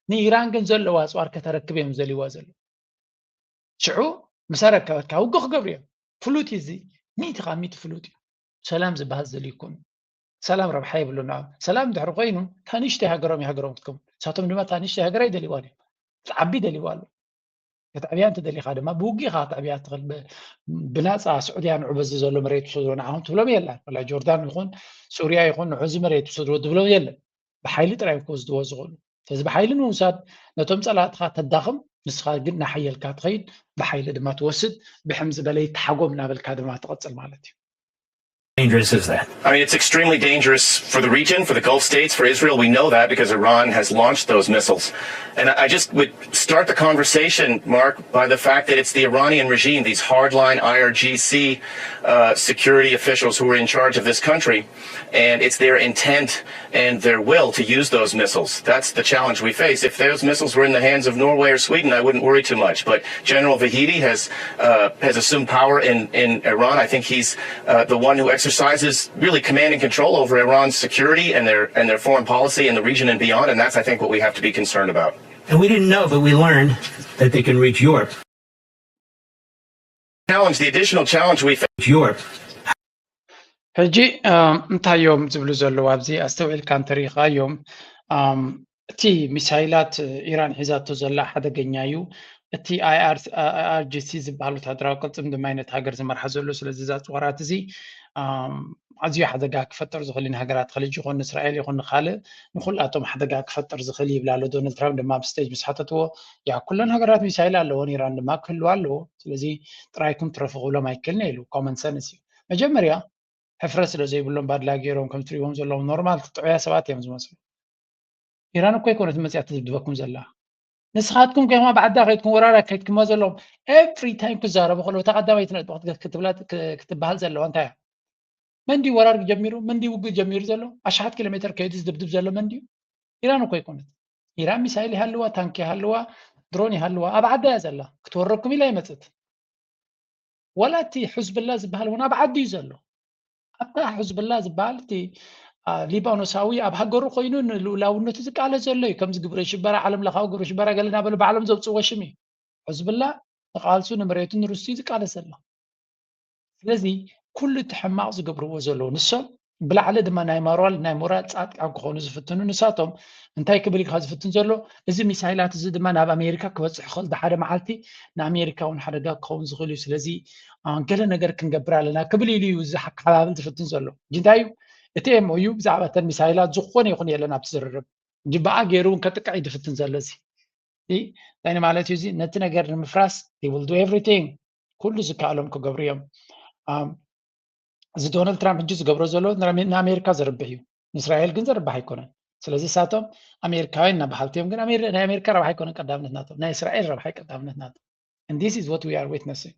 ንኢራን ግን ዘለዋ ኣፅዋር ከተረክብ እዮም ዘልዋ ዘለዉ። ሽዑ ምስ ኣረከበትካ ውግእ ክገብሩ እዮም። ፍሉጥ እዩ እዚ፣ ሚእቲ ካብ ሚእቲ ፍሉጥ እዩ። ሰላም ዝበሃል ዘልዩ ይኮኑ። ሰላም ረብሓ የብሉን ንዓም። ሰላም ድሕሪ ኮይኑ እታ ንእሽተይ ሃገሮም እዩ ሃገሮም ክትከውን። ንሳቶም ድማ እታ ንእሽተይ ሃገር ኣይደልይዋን እዮም። ክትዓቢ ይደልይዋ ኣለዉ። ክትዕብያ እንተደሊኻ ድማ ብውግእ ኢኻ ክትዕብያ ትኽእል። ብናፃ ስዑድያ ንዑ በዚ ዘሎ መሬት ውሰድዎ ንዓኹም ትብሎም የላን። ወላ ጆርዳን ይኹን ሱርያ ይኹን ንዑ እዚ መሬት ውሰድዎ ትብሎም የለን። ብሓይሊ ጥራይ እዮም ክወስድዎ ዝኽእሉ። ስለዚ ብሓይሊ ንምውሳድ ነቶም ፀላእትኻ ተዳኽም፣ ንስኻ ግን እናሓየልካ ትኸይድ፣ ብሓይሊ ድማ ትወስድ፣ ብሕም ዝበለ ይተሓጎም እናበልካ ድማ ትቐፅል ማለት እዩ። Dangerous is that? I mean, it's extremely dangerous for the region, for the Gulf states, for Israel. We know that because Iran has launched those missiles. And I just would start the conversation, Mark, by the fact that it's the Iranian regime, these hardline I R G C uh, security officials who are in charge of this country. And it's their intent and their will to use those missiles. That's the challenge we face. If those missiles were in the hands of Norway or Sweden, I wouldn't worry too much. But General Vahidi has uh, has assumed power in, in Iran. I think he's uh, the one who exercises really command and control over Iran's security and their and their foreign policy in the region and beyond. And that's, I think, what we have to be concerned about. And we didn't know, but we learned that they can reach Europe. Challenge, the additional challenge we face. Europe. ሕጂ እንታይ እዮም ዝብሉ ዘለዉ ኣብዚ ኣስተውዒልካ እንተሪኢኻዮም፣ እቲ ሚሳይላት ኢራን ሒዛቶ ዘላ ሓደገኛ እዩ። እቲ ኣይኣርጂሲ ዝበሃል ወታደራዊ ቅልፅም ድማ ነቲ ሃገር ዝመርሓ ዘሎ። ስለዚ እዛ ፅወራት እዚ ኣዝዩ ሓደጋ ክፈጥር ዝኽእል ንሃገራት ኸሊጅ ይኹን ንእስራኤል ይኹን ንኻልእ ንኩላቶም ሓደጋ ክፈጥር ዝኽእል ይብል ኣሎ። ዶናልድ ትራምፕ ድማ ኣብ ስቴጅ ምስ ሓተትዎ ያ ኩለን ሃገራት ሚሳይል ኣለዎን ኢራን ድማ ክህልዋ ኣለዎ። ስለዚ ጥራይኩም ትረፉ ክብሎም ኣይክእልን ኢሉ። ኮመን ሰንስ እዩ። መጀመርያ ሕፍረት ስለ ዘይብሎም ባድላ ገይሮም ከም ትሪእዎም ዘለዎም ኖርማል ጥዑያ ሰባት እዮም ዝመስሉ። ኢራን እኮ ኣይኮነት መፅያ ትድብድበኩም ዘላ። ንስኻትኩም ከማ ብዓዳ ከይድኩም ወራር ኣካይድኩሞ ዘለኹም ኤቭሪ ታይም ክዛረቡ ከለዉ እታ ቀዳመይቲ ነጥቢ ክትብላ ክትበሃል ዘለዋ እንታይ እያ? መን ድዩ ወራር ጀሚሩ? መን ድዩ ውግእ ጀሚሩ ዘሎ? ኣሽሓት ኪሎ ሜትር ከይዱ ዝድብድብ ዘሎ መን ድዩ? ኢራን እኮ ኣይኮነት። ኢራን ሚሳይል ይሃልዋ፣ ታንክ ይሃልዋ፣ ድሮን ይሃልዋ፣ ኣብ ዓዳ እያ ዘላ። ክትወረኩም ኢላ ይመፅት። ወላ እቲ ሑዝብላ ዝበሃል እውን ኣብ ዓዲ እዩ ዘሎ። ኣብታ ሑዝብላ ዝበሃል እቲ ሊባኖሳዊ ኣብ ሃገሩ ኮይኑ ንልኡላውነቱ ዝቃለስ ዘሎ እዩ። ከምዚ ግብረ ሽበራ፣ ዓለም ለኻዊ ግብረ ሽበራ ገለ እናበሉ ባዕሎም ዘውፅዎ ሽም እዩ። ሑዝብላ ንቃልሱ ንመሬቱ ንርስቱ እዩ ዝቃለስ ዘሎ። ስለዚ ኩሉ እቲ ሕማቕ ዝገብርዎ ዘለዉ ንሶም ብላዕሊ ድማ ናይ ማርዋል ናይ ሞራል ፃጥቃን ክኾኑ ዝፍትኑ ንሳቶም እንታይ ክብል ኢልካ ዝፍትን ዘሎ እዚ ሚሳይላት እዚ ድማ ናብ ኣሜሪካ ክበፅሕ ይኽእል ሓደ መዓልቲ ንኣሜሪካ እውን ሓደጋ ክኸውን ዝኽእል እዩ። ስለዚ ገለ ነገር ክንገብር ኣለና ክብል ኢሉ እዩ እዚ ሓካባብል ዝፍትን ዘሎ። እንታይ እዩ እቲ ኤምኦዩ ብዛዕባ ተን ሚሳይላት ዝኾነ ይኹን የለን ኣብቲ ዝርርብ ጅባኣ ገይሩ እውን ከጥቅዕ እዩ ዝፍትን ዘሎ። እዚ እንታይ ማለት እዩ? እዚ ነቲ ነገር ንምፍራስ will do everything ኩሉ ዝከኣሎም ክገብሩ እዮም። እዚ ዶናልድ ትራምፕ ሕጂ ዝገብሮ ዘሎ ንኣሜሪካ ዘርብሕ እዩ። ንእስራኤል ግን ዘርብሕ ኣይኮነን። ስለዚ እሳቶም ኣሜሪካውያን ኢና በሃልቲ እዮም፣ ግን ናይ ኣሜሪካ ረብሓ ኣይኮነን ቀዳምነት ናቶም፣ ናይ እስራኤል ረብሓ እዩ ቀዳምነት ናቶም። And this is what we are witnessing።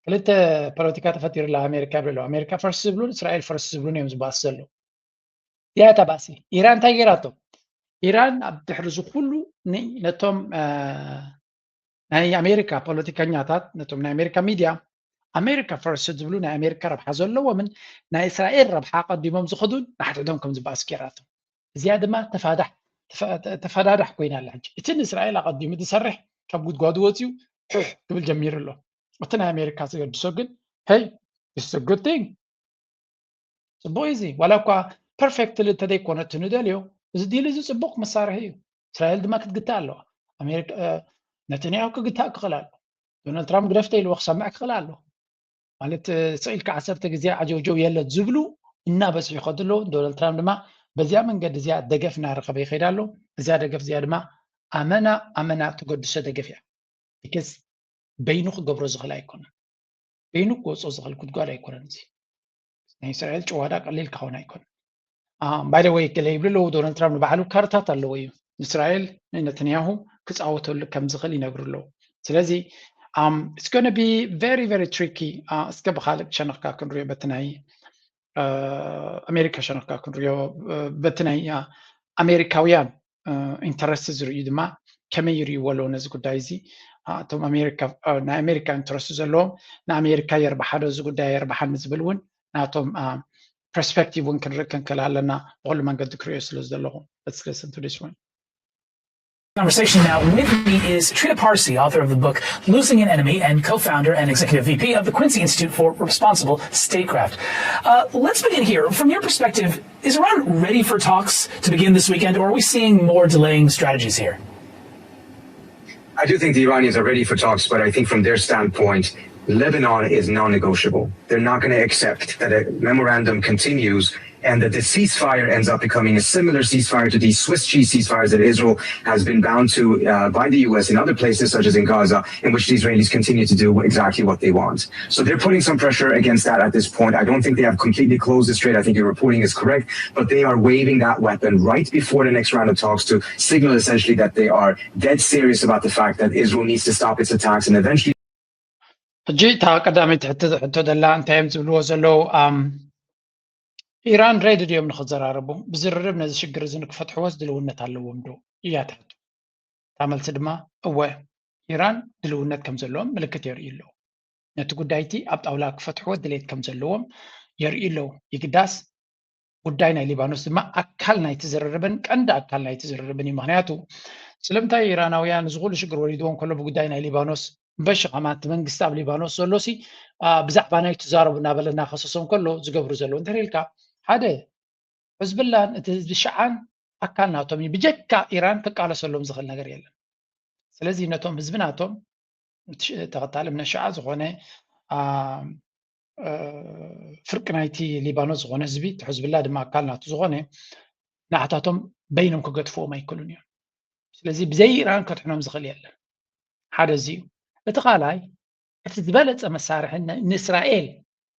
ክልተ ፖለቲካ ተፈጢሩ ኣላ ኣሜሪካ ይብሉ ኣለዉ። ኣሜሪካ ፈርስ ዝብሉን እስራኤል ፈርስ ዝብሉን እዮም ዝበኣሱ ዘለዉ። ያ እታ ባእሲ ኢራን እንታይ ገይራቶ? ኢራን ኣብ ድሕሪ እዚ ኩሉ ን- ነቶም እ፣ ናይ ኣሜሪካ ፖለቲከኛታት፣ ነቶም ናይ ኣሜሪካ ሚድያ ኣሜሪካ ፈርስት ዝብሉ ናይ ኣሜሪካ ረብሓ ዘለዎምን ናይ እስራኤል ረብሓ ኣቐዲሞም ዝኸዱን ንሓድሕዶም ከም ዝበኣስ ገይራቶም። እዚኣ ድማ ተፋዳሕ ተፋ- ተፋዳዳሕ ኮይና ኣላ። ሕጂ እቲ ንእስራኤል ኣቐዲሙ ዝሰርሕ ካብ ጉድጓዱ ወፂኡ ሕሕ ክብል ጀሚሩ ኣሎ። እቲ ናይ ኣሜሪካ ዝገድሶ ግን hey, it's a good thing፣ ፅቡቅ እዩ። እዚ ዋላ እኳ ፐርፌክትሊ እንተዘይኮነ እቲ ንደልዮ፣ እዚ ዲል እዚ ፅቡቅ መሳርሒ እዩ። እስራኤል ድማ ክትግታእ ኣለዋ። ኣሜሪካ እ፣ ነተንያሁ ክግታእ ክኽእል ኣሎ። ዶናልድ ትራምፕ ግደፍ ተኢልዎ ክሰምዕ ክኽእል ኣሎ። ማለት እ፣ ስቕ ኢልካ ዓሰርተ ግዜ ዓጀውጀው የለን ዝብሉ እናበዝሑ ይኸዱ ኣለዉ። ዶናልድ ትራምፕ ድማ በዚኣ መንገዲ እዚኣ ደገፍ እናረኸበ ይኸይድ ኣሎ። እዚኣ ደገፍ እዚኣ ድማ ኣመና ኣመና ተገድሶ ደገፍ እያ። ቢካዝ በይኑ ክገብሮ ዝኽእል ኣይኮነን። በይኑ ክወፅኦ ዝኽእል ጉድጓድ ኣይኮነን። እዚ ናይ እስራኤል ጭዋዳ ቀሊል ክኸውን ኣይኮነን። ባይ ወይ ገለ ይብሉ ኣለዉ፣ ዶናልድ ትራምፕ ንባዕሉ ካርታት ኣለዎ እዩ፣ ንእስራኤል ንነተንያሁ ክፃወተሉ ከም ዝኽእል ይነግሩ ኣለዉ። ስለዚ it's gonna be very very tricky። እስከ ብካልእ ሸነኽካ ክንሪኦ፣ በቲ ናይ እ፣ ኣሜሪካ ሸነኽካ ክንሪኦ፣ እ፣ በቲ ናይ እ፣ ኣሜሪካውያን ኢንተረስት ዝርእዩ ድማ ከመይ ይርእይዎ ኣለዉ ነዚ ጉዳይ እዚ? እ፣ እቶም ኣሜሪካ እ፣ ናይ ኣሜሪካ ኢንተረስት ዘለዎም ንኣሜሪካ የርብሓ ዶ እዚ ጉዳይ የርብሓኒ ዝብል እውን ናቶም እ፣ ፐርስፔክቲቭ እውን ክንርኢ ክንክእል ኣለና፣ ብኩሉ መንገዲ ክርእዮ ስለ ዘለኹ። Let's listen to this one. Conversation now. With me is Trita Parsi, author of the book Losing an Enemy and co-founder and executive V P of the Quincy Institute for Responsible Statecraft. Uh, let's begin here. From your perspective, is Iran ready for talks to begin this weekend, or are we seeing more delaying strategies here? I do think the Iranians are ready for talks, but I think from their standpoint, Lebanon is non-negotiable. They're not going to accept that a memorandum continues and that the ceasefire ends up becoming a similar ceasefire to the Swiss cheese ceasefires that Israel has been bound to uh, by the U S in other places, such as in Gaza, in which the Israelis continue to do exactly what they want. So they're putting some pressure against that at this point. I don't think they have completely closed the strait. I think your reporting is correct, but they are waving that weapon right before the next round of talks to signal essentially that they are dead serious about the fact that Israel needs to stop its attacks and eventually ሕጂ እታ ቀዳመይቲ ሕቶ ሕቶ ዘላ እንታይ እዮም ዝብልዎ ዘለዉ? ኣም፣ ኢራን ሬዲ ድዮም ንክዘራረቡ? ብዝርርብ ነዚ ሽግር እዚ ንክፈትሕዎስ ድልውነት ኣለዎም ዶ? እያ ትሕቶ። እታ መልሲ ድማ እወ፣ ኢራን ድልውነት ከም ዘለዎም ምልክት የርእዩ ኣለዉ። ነቲ ጉዳይ እቲ ኣብ ጣውላ ክፈትሕዎ ድሌት ከም ዘለዎም የርእዩ ኣለዉ። ይግዳስ ጉዳይ ናይ ሊባኖስ ድማ ኣካል ናይቲ ዝርርብን ቀንዲ ኣካል ናይቲ ዝርርብን እዩ። ምክንያቱ ስለምንታይ ኢራናውያን እዚ ኩሉ ሽግር ወሪድዎም ከሎ ብጉዳይ ናይ ሊባኖስ በሺ ከማን እቲ መንግስቲ ኣብ ሊባኖስ ዘሎ ሲ አ፣ ብዛዕባ ናይ ትዛረቡ እናበለ እናኸሰሶም ከሎ ዝገብሩ ዘለዉ እንተ ኢልካ ሓደ ሕዝብላን እቲ ህዝቢ ሽዓን ኣካል ናቶም እዩ። ብጀካ ኢራን ክቃለሰሎም ዝኽእል ነገር የለን። ስለዚ ነቶም ህዝቢ ናቶም እቲ ሽ- ተኸታሊ እምነት ሽዓ ዝኾነ አ፣ አ፣ ፍርቂ ናይቲ ሊባኖስ ዝኾነ ህዝቢ እቲ ሕዝብላ ድማ ኣካል ናቱ ዝኾነ ንዓታቶም በይኖም ክገድፍዎም ኣይክእሉን እዮም። ስለዚ ብዘይ ኢራን ከድሕኖም ዝኽእል የለን። ሓደ እዚ እዩ። እቲ ካልኣይ እቲ ዝበለፀ መሳርሒ ን- ንእስራኤል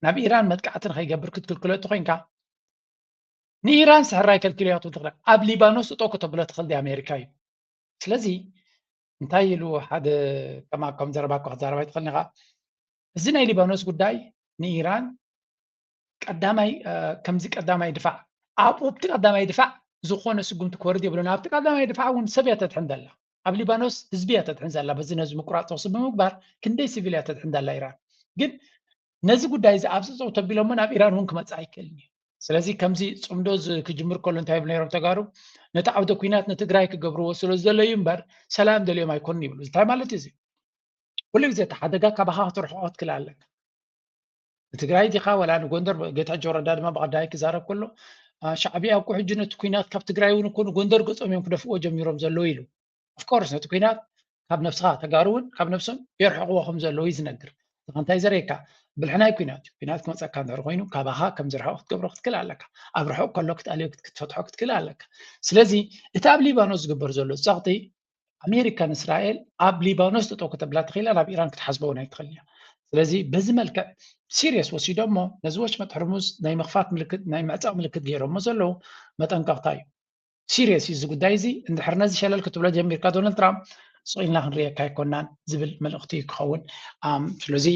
ናብ ኢራን መጥቃዕቲ ንኸይገብር ክትክልክሎ እቲ ኮይንካ ንኢራን ስሕራይ ከልኪልያ ክትብል ትኽእል። ኣብ ሊባኖስ ጠጠው ከተብሎ ትኽእል ዲ ኣሜሪካ እዩ። ስለዚ እንታይ ኢሉ ሓደ ከማ ከም ዘረባ እኳ ክዛረባ ይትኽእል ኢኻ። እዚ ናይ ሊባኖስ ጉዳይ ንኢራን ቀዳማይ እ፣ ከምዚ ቀዳማይ ድፋዕ ኣብኡ ኣብቲ ቀዳማይ ድፋዕ ዝኾነ ስጉምቲ ክወርድ የብሉን። ኣብቲ ቀዳማይ ድፋዕ እውን ሰብ እያ ተድሕን ዘላ፣ ኣብ ሊባኖስ ህዝቢ እያ ተድሕን ዘላ። በዚ ነዚ ምቁራፅ ተኩሲ ብምግባር ክንደይ ሲቪል እያ ተድሕን ዘላ ኢራን። ግን ነዚ ጉዳይ እዚ ኣብዚ ጠጠው ተቢሎሞ ናብ ኢራን እውን ክመፅእ ኣይክእልን እዩ። ስለዚ ከምዚ ፅምዶ ዝ- ክጅምር ከሎ እንታይ ይብሉ ነይሮም ተጋሩ? ነቲ ዓውደ ኩናት ንትግራይ ክገብርዎ ስለ ዝደለዩ እምበር ሰላም ደልዮም ኣይኮኑን ይብሉ። እንታይ ማለት እዩ እዚ? ኩሉ ግዜ እቲ ሓደጋ ካባኻ ክትርሕቆ ክትክእል ኣለካ። ንትግራይ ዲኻ ወላ ንጎንደር? ጌታቸው ረዳ ድማ ብቐዳይ ክዛረብ ከሎ አ፣ ሻዕቢያ እኮ ሕጂ ነቲ ኩናት ካብ ትግራይ እውን እኮ ንጎንደር ገጾም እዮም ክደፍእዎ ጀሚሮም ዘለዉ ኢሉ። ኦፍኮርስ ነቲ ኩናት ካብ ነብስኻ ተጋሩ እውን ካብ ነብሶም የርሕቕዎ ከም ዘለዉ እዩ ዝነግር። ንስኻ እንታይ ዘርእየካ? ብልሒ ናይ ኩናት እዩ። ኩናት ክመፀካ እንድሕር ኮይኑ ካባኻ ከም ዝርሕቕ ክትገብሮ ክትክእል ኣለካ። ኣብ ርሑቕ ከሎ ክትኣልዮ ክት- ክትፈትሖ ክትክእል ኣለካ። ስለዚ እቲ ኣብ ሊባኖስ ዝግበር ዘሎ ፀቕጢ ኣሜሪካን እስራኤል ኣብ ሊባኖስ ጠጠው ከተብላ ተኽኢላ ናብ ኢራን ክትሓስበ እውን ኣይትኽእል እያ። ስለዚ በዚ መልክዕ ሲሪየስ ወሲዶሞ ነዚ ወሽመጥ ሕርሙዝ ናይ ምኽፋት ምልክት ናይ ምዕፃው ምልክት ገይሮሞ ዘለዉ መጠንቀቕታ እዩ። ሲሪየስ እዩ እዚ ጉዳይ እዚ። እንድሕር ነዚ ሸለል ክትብሎ ጀሚርካ ዶናልድ ትራምፕ ስቕ ኢልና ክንርእየካ ኣይኮናን ዝብል መልእኽቲ እዩ ክኸውን። ኣም፣ ስለዚ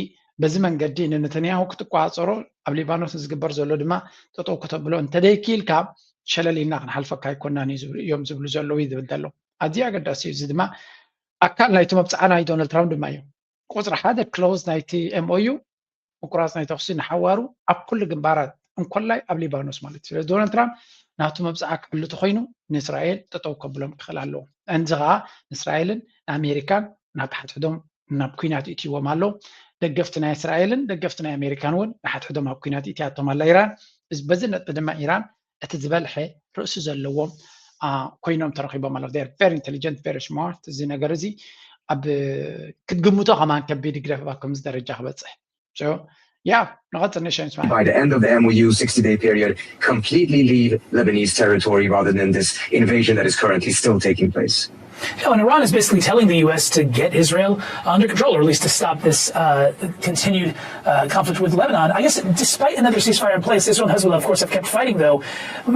በዚ መንገዲ ንነተንያሁ ክትቆፃፀሮ ኣብ ሊባኖስ ንዝግበር ዘሎ ድማ ጠጠው ከተብሎ እንተደይክኢልካ ሸለል ኢልና ክንሓልፈካ ኣይኮናን እዩ ዝብሉ እዮም ዝብሉ ዘለዉ እዩ ዝብል ዘሎ። ኣዝዩ ኣገዳሲ እዩ። እዚ ድማ ኣካል ናይቲ መብፅዓ ናይ ዶናልድ ትራምፕ ድማ እዩ። ቁፅሪ ሓደ ክሎዝ ናይቲ ኤምኦዩ ምቁራፅ ናይ ተኹሲ ንሓዋሩ ኣብ ኩሉ ግንባራት እንኮላይ ኣብ ሊባኖስ ማለት እዩ። ስለዚ ዶናልድ ትራምፕ ናቱ መብፅዓ ክሕሉ ተኮይኑ ንእስራኤል ጠጠው ከብሎም ክኽእል ኣለዎ። እንዚ ከዓ ንእስራኤልን ንኣሜሪካን ናብ ሓድሕዶም ናብ ኩናት እትይዎም ኣሎ። ደገፍቲ ናይ እስራኤልን ደገፍቲ ናይ ኣሜሪካን እውን ንሓድሕዶም ኣብ ኩናት እትያቶም ኣላ ኢራን። በዚ ነጥቢ ድማ ኢራን እቲ ዝበልሐ ርእሲ ዘለዎም ኮይኖም ተረኪቦም ኣለዉ። They are very intelligent, very smart። እዚ ነገር እዚ ኣብ ክትግምቶ ከማን ከቢድ ይግደፍ ኣብ ከምዚ ደረጃ ክበፅሕ። So yeah, ንቐፅል ንእሽተይ ንስማዕ። By the end of the M O U sixty-day period, completely leave Lebanese territory rather than this invasion that is currently still taking place. Yeah, and Iran is basically telling the U S to get Israel under control, or at least to stop this uh, continued uh, conflict with Lebanon. I guess despite another ceasefire in place, Israel and Hezbollah, of course, have kept fighting, though.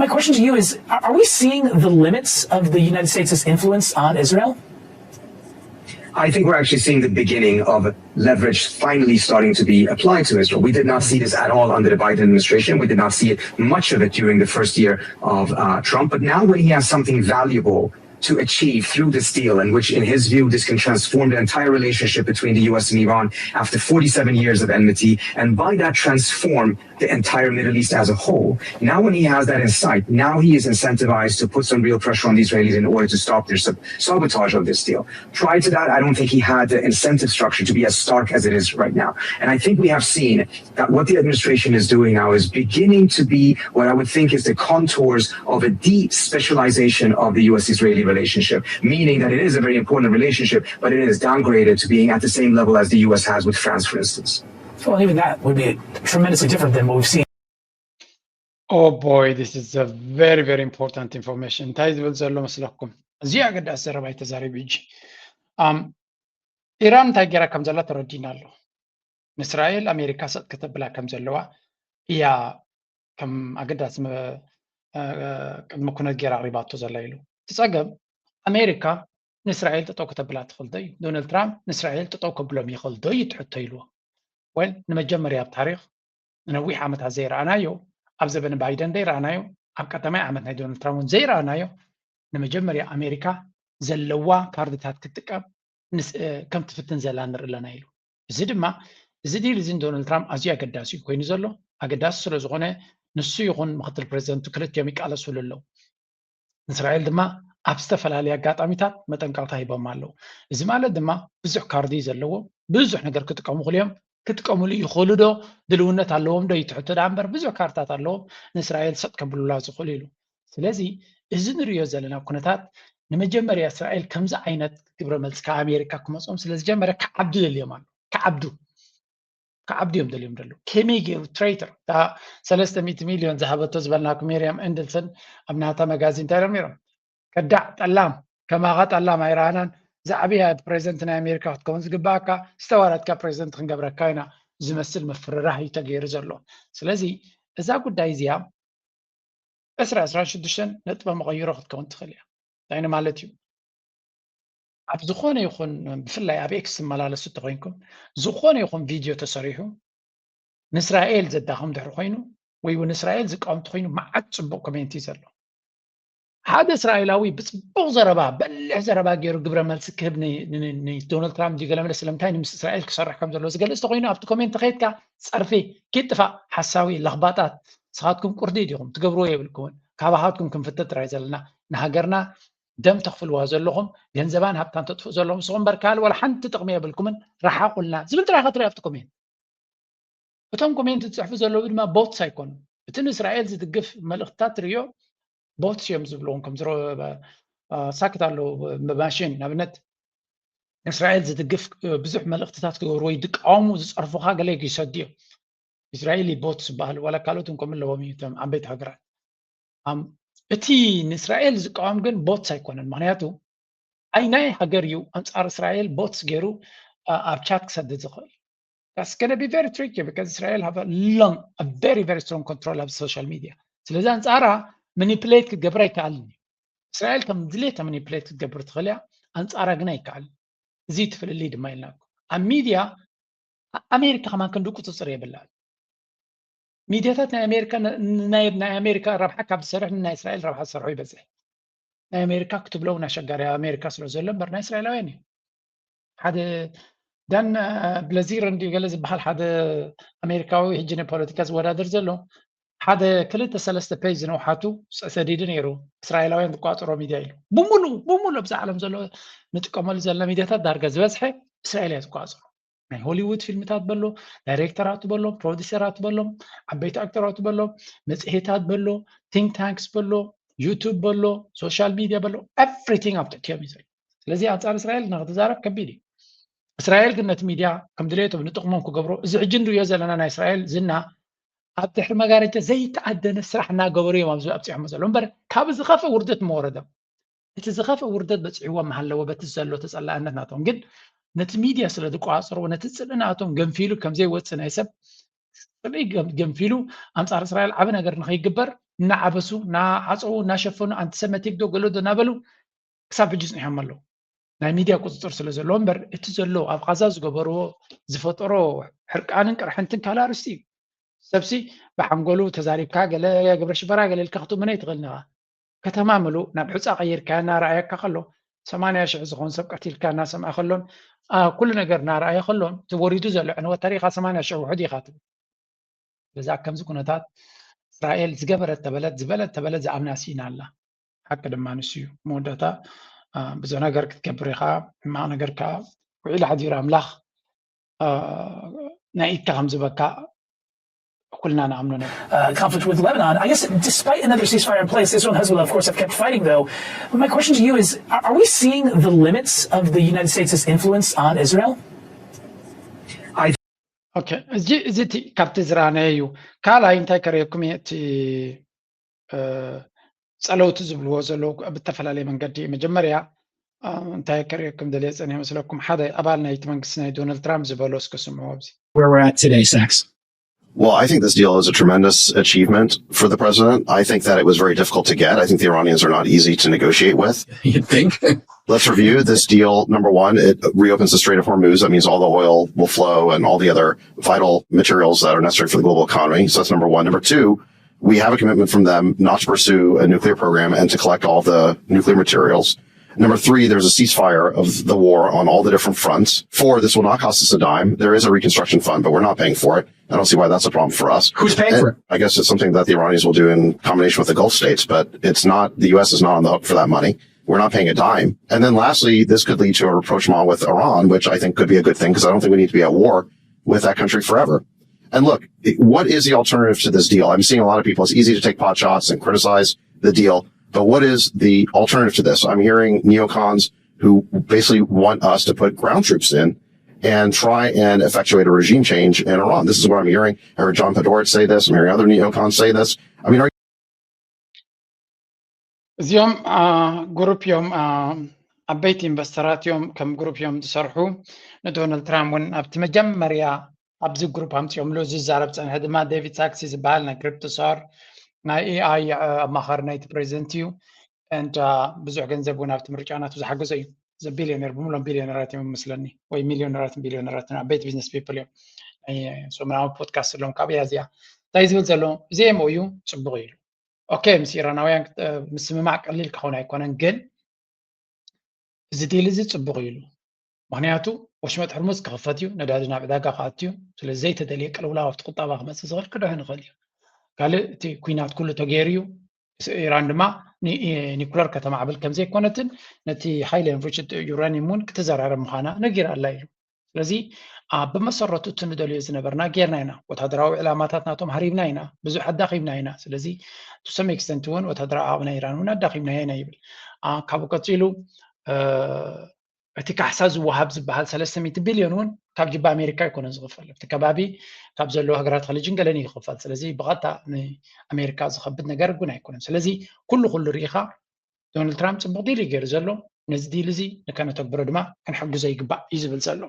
My question to you is, are are we seeing the limits of the United States' influence on Israel? I think we're actually seeing the beginning of leverage finally starting to be applied to Israel. We did not see this at all under the Biden administration. We did not see it, much of it, during the first year of uh, Trump. But now, when he has something valuable to achieve through this deal, and which, in his view, this can transform the entire relationship between the U S and Iran after forty-seven years of enmity, and by that, transform the entire Middle East as a whole. Now, when he has that in sight, now he is incentivized to put some real pressure on the Israelis in order to stop their sab- sabotage of this deal. Prior to that, I don't think he had the incentive structure to be as stark as it is right now. And I think we have seen that what the administration is doing now is beginning to be what I would think is the contours of a de-specialization of the U S Israeli relationship, meaning that it is a very important relationship, but it is downgraded to being at the same level as the U S has with France, for instance. Well, even that would be tremendously different than what we've seen. Oh boy, this is a very, very important information. እንታይ ዝብል ዘሎ መስለኩም? እዚ ኣገዳሲ ዘረባ ተዛሪቡ ሕጂ። ኢራን እንታይ ገይራ ከም ዘላ ተረዲና ኣሎ። ንእስራኤል ኣሜሪካ ሰጥ ከተብላ ከም ዘለዋ እያ ከም ኣገዳሲ ቅድሚ ኩነት ገይራ ኣቕሪባቶ ዘላ ኢሉ። እቲ ፀገም ኣሜሪካ ንእስራኤል ጠጠው ከተብላ ትኽእል ዶ እዩ? ዶናልድ ትራምፕ ንእስራኤል ጠጠው ከብሎም ይኽእል ዶ እዩ ትሕቶ ኢልዎ። ወል ንመጀመርያ ኣብ ታሪክ ንነዊሕ ዓመታት ዘይረኣናዮ፣ ኣብ ዘበን ባይደን ዘይረኣናዮ፣ ኣብ ቀዳማይ ዓመት ናይ ዶናልድ ትራምፕ እውን ዘይረኣናዮ ንመጀመርያ ኣሜሪካ ዘለዋ ካርድታት ክትጥቀም ከም ትፍትን ዘላ ንርኢ ኣለና ኢሉ። እዚ ድማ እዚ ዲል እዚ ንዶናልድ ትራምፕ ኣዝዩ ኣገዳሲ እዩ ኮይኑ ዘሎ። ኣገዳሲ ስለዝኾነ ንሱ ይኹን ምክትል ፕሬዚደንቱ ክልቲኦም ይቃለስሉ ኣለዉ። ንእስራኤል ድማ ኣብ ዝተፈላለየ ኣጋጣሚታት መጠንቀቕታ ሂቦም ኣለዉ። እዚ ማለት ድማ ብዙሕ ካርዲ ዘለዎም ብዙሕ ነገር ክጥቀሙ ክልዮም ክጥቀምሉ ይኽእሉ ዶ ድልውነት ኣለዎም ዶ ይትሕቶ ዳ እምበር ብዙሕ ካርታት ኣለዎም ንእስራኤል ሰጥ ከብሉላ ዝኽእሉ ኢሉ። ስለዚ እዚ ንሪኦ ዘለና ኩነታት ንመጀመርያ እስራኤል ከምዚ ዓይነት ግብረ መልሲ ካብ ኣሜሪካ ክመፅኦም ስለዝጀመረ ክዓብዱ ደልዮም ኣሎ። ክዓብዱ ክዓብዱ እዮም ደልዮም ደለዉ። ከመይ ገይሩ ትሬተር እታ ሰለስተ ሚእቲ ሚልዮን ዝሃበቶ ዝበልናኩም ሜርያም ኤንድልሰን ኣብ ናታ መጋዚን እንታይ ኢሎም ነይሮም? ከዳዕ ጠላም ከማኻ ጠላም ኣይረኣናን ዝዓብያ ፕሬዚደንት ናይ ኣሜሪካ ክትከውን ዝግባኣካ ዝተዋረድካ ፕሬዚደንት ክንገብረካ ኢና ዝመስል ምፍርራህ እዩ ተገይሩ ዘሎ። ስለዚ እዛ ጉዳይ እዚኣ ዕስራ ዕስራን ሽዱሽተን ነጥበ መቐይሮ ክትከውን ትኽእል እያ። እንታይ ማለት እዩ? ኣብ ዝኾነ ይኹን ብፍላይ ኣብ ኤክስ ትመላለሱ እንተኮይንኩም ዝኾነ ይኹን ቪድዮ ተሰሪሑ ንእስራኤል ዘዳኽም ድሕሪ ኮይኑ ወይ እውን እስራኤል ዝቃወም እንተኮይኑ መዓት ፅቡቅ ኮሜንት እዩ ዘሎ። ሓደ እስራኤላዊ ብፅቡቅ ዘረባ በሊሕ ዘረባ ገይሩ ግብረ መልሲ ክህብ ንዶናልድ ትራምፕ ድዩ ገለመለ ስለምንታይ ንምስ እስራኤል ክሰርሕ ከም ዘለዎ ዝገልፅ እንተኮይኑ ኣብቲ ኮሜንት ከይድካ ፀርፊ ኪድ ጥፋእ ሓሳዊ ለኽባጣት ንስኻትኩም ቁርዲ ዲኹም ትገብርዎ የብልኩምን ካባኻትኩም ክንፍተ ጥራይ ዘለና ንሃገርና ደም ተኽፍልዋ ዘለኹም ገንዘባን ሃብታን ተጥፍኡ ዘለኹም ንስኹም እምበር ካልእ ዋላ ሓንቲ ጥቕሚ የብልኩምን ረሓቑልና ዝብል ጥራይ ኢኻ ትርኢ ኣብቲ ኮሜንት። እቶም ኮሜንት ዝፅሕፉ ዘለዉ ድማ ቦትስ ኣይኮኑን። እቲ ንእስራኤል ዝድግፍ መልእኽትታት ትርእዮ ቦትስ እዮም ዝብልዎም ከም ሳክት ኣለዉ ብማሽን ንኣብነት ንእስራኤል ዝድግፍ ብዙሕ መልእኽትታት ክገብሩ ወይ ዝቃወሙ ዝፀርፉኻ ገለ ይሰዱ እዮም። እስራኤሊ ቦትስ ዝበሃሉ ዋላ ካልኦት እውን ከምኡ ኣለዎም እዩ እቶም ዓበይቲ ሃገራት እቲ ንእስራኤል ዝቃወም ግን ቦትስ ኣይኮነን ምክንያቱ ኣይናይ ሃገር እዩ ኣንፃር እስራኤል ቦትስ ገይሩ ኣብ ቻት ክሰድድ ዝኽእል that's gonna be very tricky because Israel have a long a very very strong control of social media ስለዚ ኣንፃራ manipulate ክትገብር ኣይከኣልን እዩ እስራኤል ከም ድሌታ manipulate ክትገብር ትኽእል እያ ኣንፃራ ግን ኣይከኣልን እዚ ትፍልልይ ድማ ኢልናኩም ኣብ ሚድያ ኣሜሪካ ከማን ክንዲ ቁፅፅር የብላን ሚድያታት ናይ ኣሜሪካ ናይ ኣሜሪካ ረብሓ ካብ ዝሰርሕ ናይ እስራኤል ረብሓ ዝሰርሑ ይበዝሕ። ናይ ኣሜሪካ ክትብሎ እውን ኣሸጋሪ ኣብ ኣሜሪካ ስለ ዘሎ እምበር ናይ እስራኤላውያን እዩ። ሓደ ዳን ብለዚር እንዲ ገለ ዝበሃል ሓደ ኣሜሪካዊ ሕጂ ንፖለቲካ ዝወዳደር ዘሎ ሓደ ክልተ ሰለስተ ፔጅ ዝነውሓቱ ሰዲዱ ነይሩ። እስራኤላውያን ዝቋፅሮ ሚድያ ኢሉ ብሙሉ ብሙሉ ኣብዚ ዓለም ዘሎ ንጥቀመሉ ዘለና ሚድያታት ዳርጋ ዝበዝሐ እስራኤል እያ ዝቋፅሮ። ናይ ሆሊውድ ፊልምታት በሎ፣ ዳይሬክተራት በሎም፣ ፕሮዲሰራት በሎም፣ ዓበይቲ ኣክተራት በሎም፣ መፅሄታት በሎ፣ ቲንክ ታንክስ በሎ፣ ዩቱብ በሎ፣ ሶሻል ሚድያ በሎ፣ ኤቭሪቲንግ ኣብ ትሕቲኦም እዩ ዘሎ። ስለዚ ኣንፃር እስራኤል ንክትዛረብ ከቢድ እዩ። እስራኤል ግን ነቲ ሚድያ ከም ድሌቶም ንጥቕሞም ክገብሮ እዚ ሕጂ ንሪኦ ዘለና ናይ እስራኤል ዝና ኣብ ድሕሪ መጋረጃ ዘይተኣደነ ስራሕ እናገበሩ እዮም ኣብዚ ኣብፂሖሞ ዘሎ እምበር ካብ ዝኸፍእ ውርደት መወረዶም። እቲ ዝኸፍእ ውርደት በፂሕዎም መሃለዎ በቲ ዘሎ ተፀላእነት ናቶም ግን ነቲ ሚድያ ስለ ዝቋፅርዎ ነቲ ፅልኢ ናቶም ገንፊሉ ከምዘይወፅእ ናይ ሰብ ፅልኢ ገንፊሉ ኣንፃር እስራኤል ዓበ ነገር ንኸይግበር እናዓበሱ እናዓፀዉ እናሸፈኑ ኣንቲሰመቲክ ዶ ገሎ ዶ እናበሉ ክሳብ ሕጂ ፅኒሖም ኣለዉ። ናይ ሚድያ ቁፅፅር ስለ ዘለዎ እምበር እቲ ዘሎ ኣብ ቃዛ ዝገበርዎ ዝፈጠሮ ሕርቃንን ቅርሕንትን ካልእ ኣርእስቲ እዩ። ሰብሲ ብሓንጎሉ ተዛሪብካ ገለ ግብረ ሽበራ ገለ ኢልካ ክትእምኖ ኣይትኽእልን ኢኻ። ከተማ ምሉእ ናብ ሑፃ ቀይርካያ እናረኣየካ ከሎ ሰማንያ ሽሕ ዝኾን ሰብ ቀቲልካ እናሰምዐ ከሎን ኩሉ ነገር እናረኣየ ከሎን እቲ ወሪዱ ዘሎ ዕንወት ተሪእኻ ሰማንያ ሽሕ ውሑድ ኢኻ ትብል። ስለዚ ኣብ ከምዚ ኩነታት እስራኤል ዝገበረት ተበለት ዝበለት ተበለት ዝኣምና ስኢና ኣላ። ሓቂ ድማ ንሱ እዩ። መወዳእታ ብዙሕ ነገር ክትገብር ኢኻ፣ ሕማቕ ነገር ከዓ ውዒሉ ሓዲሩ ኣምላኽ ናይ ኢድካ ከም ዝበካ ኩልና ንኣምኖ ነገር። Uh, conflict with Lebanon. I guess despite another ceasefire in place, Israel and Hezbollah, of course, have kept fighting, though. But my question to you is, are, are we seeing the limits of the United States' influence on Israel? ኦኬ፣ እዚ እዚ እቲ ካብቲ ዝረኣናዮ እዩ። ካልኣይ እንታይ ከርእየኩም እየ፣ እቲ ጸለውቲ ዝብልዎ ዘለዉ ብተፈላለየ መንገዲ መጀመርያ እንታይ ከርእየኩም ደልየ ጸኒሐ መስለኩም፣ ሓደ ኣባል ናይቲ መንግስቲ ናይ ዶናልድ ትራምፕ ዝበሎ እስከ ስምዑ ኣብዚ። Where we're at today, Sachs. Well, I think this deal is a tremendous achievement for the president. I think that it was very difficult to get. I think the Iranians are not easy to negotiate with. You'd think. Let's review this deal. Number one, it reopens the Strait of Hormuz. That means all the oil will flow and all the other vital materials that are necessary for the global economy. So that's number one. Number two, we have a commitment from them not to pursue a nuclear program and to collect all the nuclear materials. Number three, there's a ceasefire of the war on all the different fronts. Four, this will not cost us a dime. There is a reconstruction fund, but we're not paying for it. I don't see why that's a problem for us. Who's paying for it? I guess it's something that the Iranians will do in combination with the Gulf states, but it's not, the U S is not on the hook for that money. We're not paying a dime. And then lastly, this could lead to a rapprochement with Iran, which I think could be a good thing because I don't think we need to be at war with that country forever. And look, what is the alternative to this deal? I'm seeing a lot of people, it's easy to take pot shots and criticize the deal, but what is the alternative to this? I'm hearing neocons who basically want us to put ground troops in and try and effectuate a regime change in Iran. This is what I'm hearing. I heard John Podhoretz say this. I'm hearing other neocons say this. I mean, are እዚኦም ግሩፕ እዮም፣ ዓበይቲ ኢንቨስተራት እዮም፣ ከም ግሩፕ እዮም ዝሰርሑ። ንዶናልድ ትራምፕ እውን ኣብቲ መጀመርያ ኣብዚ ግሩፕ ኣምፅኦምሉ ዝዛረብ ፀንሐ ድማ ዴቪድ ሳክሲ ዝበሃል ናይ ክሪፕቶሳር ናይ ኤኣይ ኣማኻሪ ናይቲ ፕሬዚደንት እዩ። ንድ ብዙሕ ገንዘብ እውን ኣብቲ ምርጫ ናቱ ዝሓገዞ እዩ። ዘቢልዮነር ብምሎም ቢልዮነራት እዮም መስለኒ ወይ ሚልዮነራትን ቢልዮነራትን ዓበይቲ ቢዝነስ ፒፕል እዮም። ሰሙናዊ ፖድካስት ኣለዎም ካብ እያ እዚኣ እንታይ ዝብል ዘሎ እዚ ኤምኦዩ ፅቡቅ እዩ ኢሉ። ኦኬ ምስ ኢራናውያን ምስምማዕ ቀሊል ክኸውን ኣይኮነን ግን እዚ ዲል እዚ ፅቡቅ እዩ ኢሉ። ምክንያቱ ወሽመጥ ሕርሙዝ ክኽፈት እዩ፣ ነዳዲ ናብ ዕዳጋ ክኣቱ እዩ። ስለዚ ዘይተደልየ ቅልውላው ኣብቲ ቁጠባ ክመፅእ ዝኽእል ክድሕን ይኽእል እዩ። ካልእ እቲ ኩናት ኩሉ ተገይሩ እዩ። ኢራን ድማ ኒኩለር ከተማዕብል ከምዘይኮነትን ነቲ ሃይሊ ኤንሪችድ ዩራኒየም እውን ክትዘራረብ ምዃና ነጊራ ኣላ ኢሉ። ስለዚ ብመሰረቱ እቲ ንደልዮ ዝነበርና ጌርና ኢና። ወታደራዊ ዕላማታት ናቶም ሃሪብና ኢና፣ ብዙሕ ኣዳኺምና ኢና። ስለዚ to some extent እውን ወታደራዊ ዓቕሚ ናይ ኢራን እውን ኣዳኺምናዮ ኢና ይብል። ካብኡ ቀፂሉ እቲ ካሕሳ ዝወሃብ ዝበሃል ሰለስተ ሚእቲ ቢልዮን እውን ካብ ጅባ ኣሜሪካ ኣይኮነን ዝኽፈል። ኣብቲ ከባቢ ካብ ዘለዉ ሃገራት ኸሊጅን ገለን እዩ ዝኽፈል። ስለዚ ብቐጥታ ንኣሜሪካ ዝኸብድ ነገር እውን ኣይኮነን። ስለዚ ኩሉ ኩሉ ርኢኻ ዶናልድ ትራምፕ ፅቡቅ ዲል እዩ ገይሩ ዘሎ። ነዚ ዲል እዚ ንከነተግብሮ ድማ ክንሕግዞ ይግባእ እዩ ዝብል ዘሎ።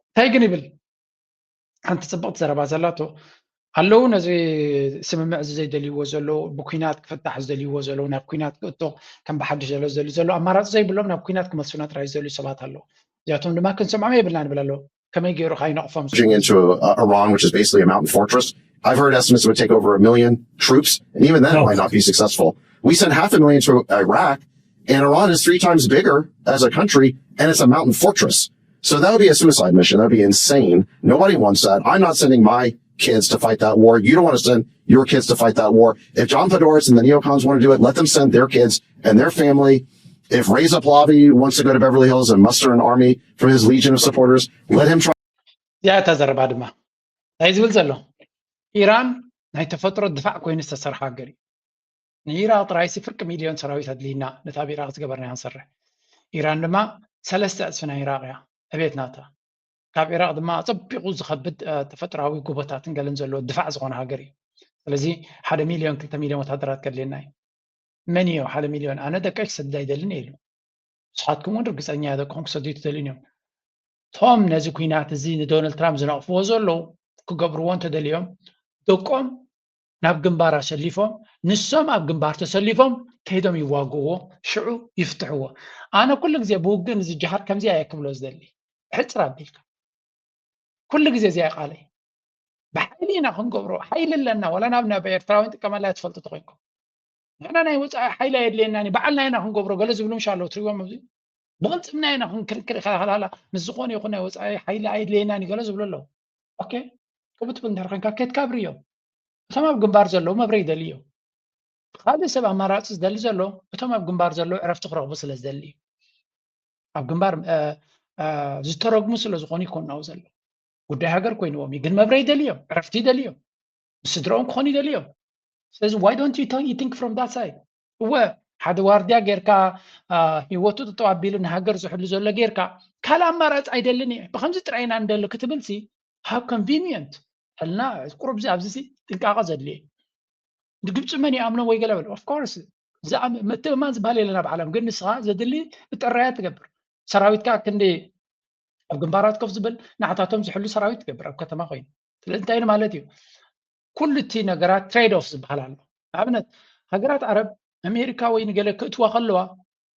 እንታይ ግን ይብል ሓንቲ ፅብቕቲ ዘረባ ዘላቶ ኣለዉ ነዚ ስምምዕ እዚ ዘይደልይዎ ዘለዉ ብኩናት ክፍታሕ ዝደልይዎ ዘለዉ ናብ ኩናት ክእቶ ከም ብሓድሽ ዘሎ ዝደልዩ ዘለዉ ኣማራፂ ዘይብሎም ናብ ኩናት ክመልሱና ጥራይ ዝደልዩ ሰባት ኣለዉ። እዚኣቶም ድማ ክንሰምዖም የብልና ንብል ኣለዉ። ከመይ ገይሩ ከይነቕፎም into Iran, which is basically a mountain fortress. I've heard estimates it would take over a million troops, and even then it might not be successful. We sent half a million to Iraq, and Iran is three times bigger as a country, and it's a mountain fortress. So that would be a suicide mission. That would be insane. Nobody wants that. I'm not sending my kids to fight that war. You don't want to send your kids to fight that war. If John Podhoretz and the neocons want to do it, let them send their kids and their family. If Reza Pahlavi wants to go to Beverly Hills and muster an army from his legion of supporters, let him try. እዚኣ እታ ዘረባ ድማ እንታይ ዝብል ዘሎ? ኢራን ናይ ተፈጥሮ ድፋዕ ኮይኑ ዝተሰርሐ ሃገር እዩ። ንኢራቅ ጥራይሲ ፍርቂ ሚልዮን ሰራዊት ኣድልይና ነቲ ኣብ ኢራቅ ዝገበርናዮ ንሰርሕ። ኢራን ድማ ሰለስተ ዕፅፊ ናይ ኢራቅ እያ ዕቤት ናታ። ካብ ኢራቅ ድማ ኣፀቢቑ ዝኸብድ ተፈጥራዊ ጎቦታትን ገለን ዘለዎ ድፋዕ ዝኾነ ሃገር እዩ። ስለዚ ሓደ ሚልዮን ክልተ ሚልዮን ወታደራት ከድልየና እዩ። መን እዩ ሓደ ሚልዮን? ኣነ ደቀይ ክሰድድ ኣይደልን እየ ኢሉ። ንስኻትኩም እውን ርግፀኛ እየ ደቅኹም ክሰድዩ ትደልዩን እዮም። እቶም ነዚ ኩናት እዚ ንዶናልድ ትራምፕ ዝነቕፍዎ ዘለዉ ክገብርዎ እንተደልዮም ደቆም ናብ ግንባር ኣሰሊፎም ንሶም ኣብ ግንባር ተሰሊፎም ከይዶም ይዋግእዎ ሽዑ ይፍትሕዎ። ኣነ ኩሉ ግዜ ብውግእ ንዝጀሃር ከምዚኣ እየ ክብሎ ዝደሊ። ሕፅር ኣቢልካ ኩሉ ግዜ እዚኣ ቃለይ ብሓይሊ ኢና ክንገብሮ ሓይሊ ኣለና ወላ ናብ ናብ ኤርትራውያን ጥቀመላ ትፈልጡ ተኮይንኩም ንሕና ናይ ወፃኢ ሓይሊ ኣየድልየናን ባዕልና ኢና ክንገብሮ ገለ ዝብሉ ምሽ ኣለዉ ትሪዎም ኣብዚ ብቅልፅምና ኢና ክንክርክር ይኸላኸላላ ምስ ዝኾነ ይኹን ናይ ወፃኢ ሓይሊ ኣየድልየናን ገለ ዝብሉ ኣለዉ ኦኬ ክብትብል እንድሕር ኮንካ ኬትካ ኣብርዮም እቶም ኣብ ግንባር ዘለዉ መብረ ይደሊ እዮም ካልእ ሰብ ኣማራፂ ዝደሊ ዘሎ እቶም ኣብ ግንባር ዘለዉ ዕረፍቲ ክረኽቡ ስለ ዝደሊ እዩ ኣብ ግንባር ዝተረግሙ ስለ ዝኾኑ ይኮኑ ናብኡ ዘለዉ ጉዳይ ሃገር ኮይንዎም እዩ ግን መብረ ይደሊ እዮም ዕረፍቲ ይደሊ እዮም ምስ ስድረኦም ክኾኑ ይደሊ እዮም ስለዚ why don't you think from that side እወ ሓደ ዋርድያ ጌርካ ህይወቱ ጠጠው ኣቢሉ ንሃገር ዝሕሉ ዘሎ ጌርካ ካልእ ኣማራፂ ኣይደልን እየ ብከምዚ ጥራይ ኢና ንደሊ ክትብል ሲ how convenient ሕልና ቁሩብ ኣብዚ ጥንቃቐ ዘድልየ ንግብፂ መን ይኣምኖ ወይ ገለ በል of course ምትእምማን ዝበሃል የለን ኣብ ዓለም ግን ንስኻ ዘድሊ ብጥራያ ትገብር ሰራዊትካ ክንዲ ኣብ ግንባራት ኮፍ ዝብል ንዓታቶም ዝሕሉ ሰራዊት ትገብር ኣብ ከተማ ኮይኑ ስለዚ እንታይ ማለት እዩ ኩሉ እቲ ነገራት trade off ዝበሃል ኣሎ ንኣብነት ሃገራት ዓረብ ኣሜሪካ ወይ ንገለ ክእትዋ ከለዋ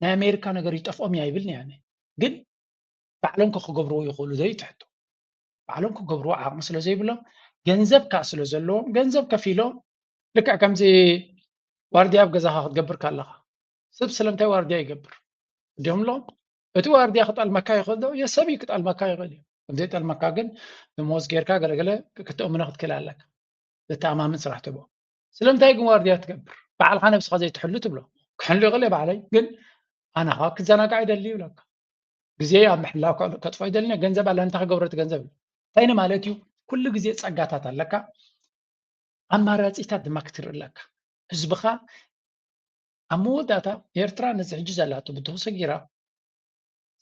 ናይ ኣሜሪካ ነገር ይጠፍኦም እያ ይብል ኒያነ ግን ባዕሎም ክገብርዎ ይኽእሉ ዶ ትሕቶ ባዕሎም ክገብርዎ ዓቕሚ ስለ ዘይብሎም ገንዘብ ከዓ ስለ ዘለዎም ገንዘብ ከፊሎም ልክዕ ከምዚ ዋርድያ ኣብ ገዛኻ ክትገብር ካለኻ ሰብ ስለምንታይ ዋርድያ ይገብር እንዲም ኣሎ እቲ ዋርድያ ክጠልመካ ይኽእል ዶ የሰብ እዩ ክጠልመካ ይኽእል እዩ ከምዘይጠልመካ ግን ብሞዝ ጌርካ ገለገለ ክትእምኖ ክትክእል ኣለካ ዘተኣማምን ስራሕ ትቦ ስለምንታይ ግን ዋርድያ ትገብር ባዕልካ ነብስካ ዘይትሕሉ ትብሎ ክሕሉ ይኽእል ባዕለይ ግን ኣነ ከዓ ክዘናጋዕ ይደሊ ይብለካ ግዜ ኣብ ምሕላው ከጥፎ ይደሊ ገንዘብ ኣለ እንታይ ክገብረቲ ገንዘብ እንታይ ማለት እዩ ኩሉ ግዜ ፀጋታት ኣለካ ኣማራፂታት ድማ ክትርኢ ኣለካ ህዝብኻ ኣብ መወዳእታ ኤርትራ ነዚ ሕጂ ዘላቶ ብድኹ ሰጊራ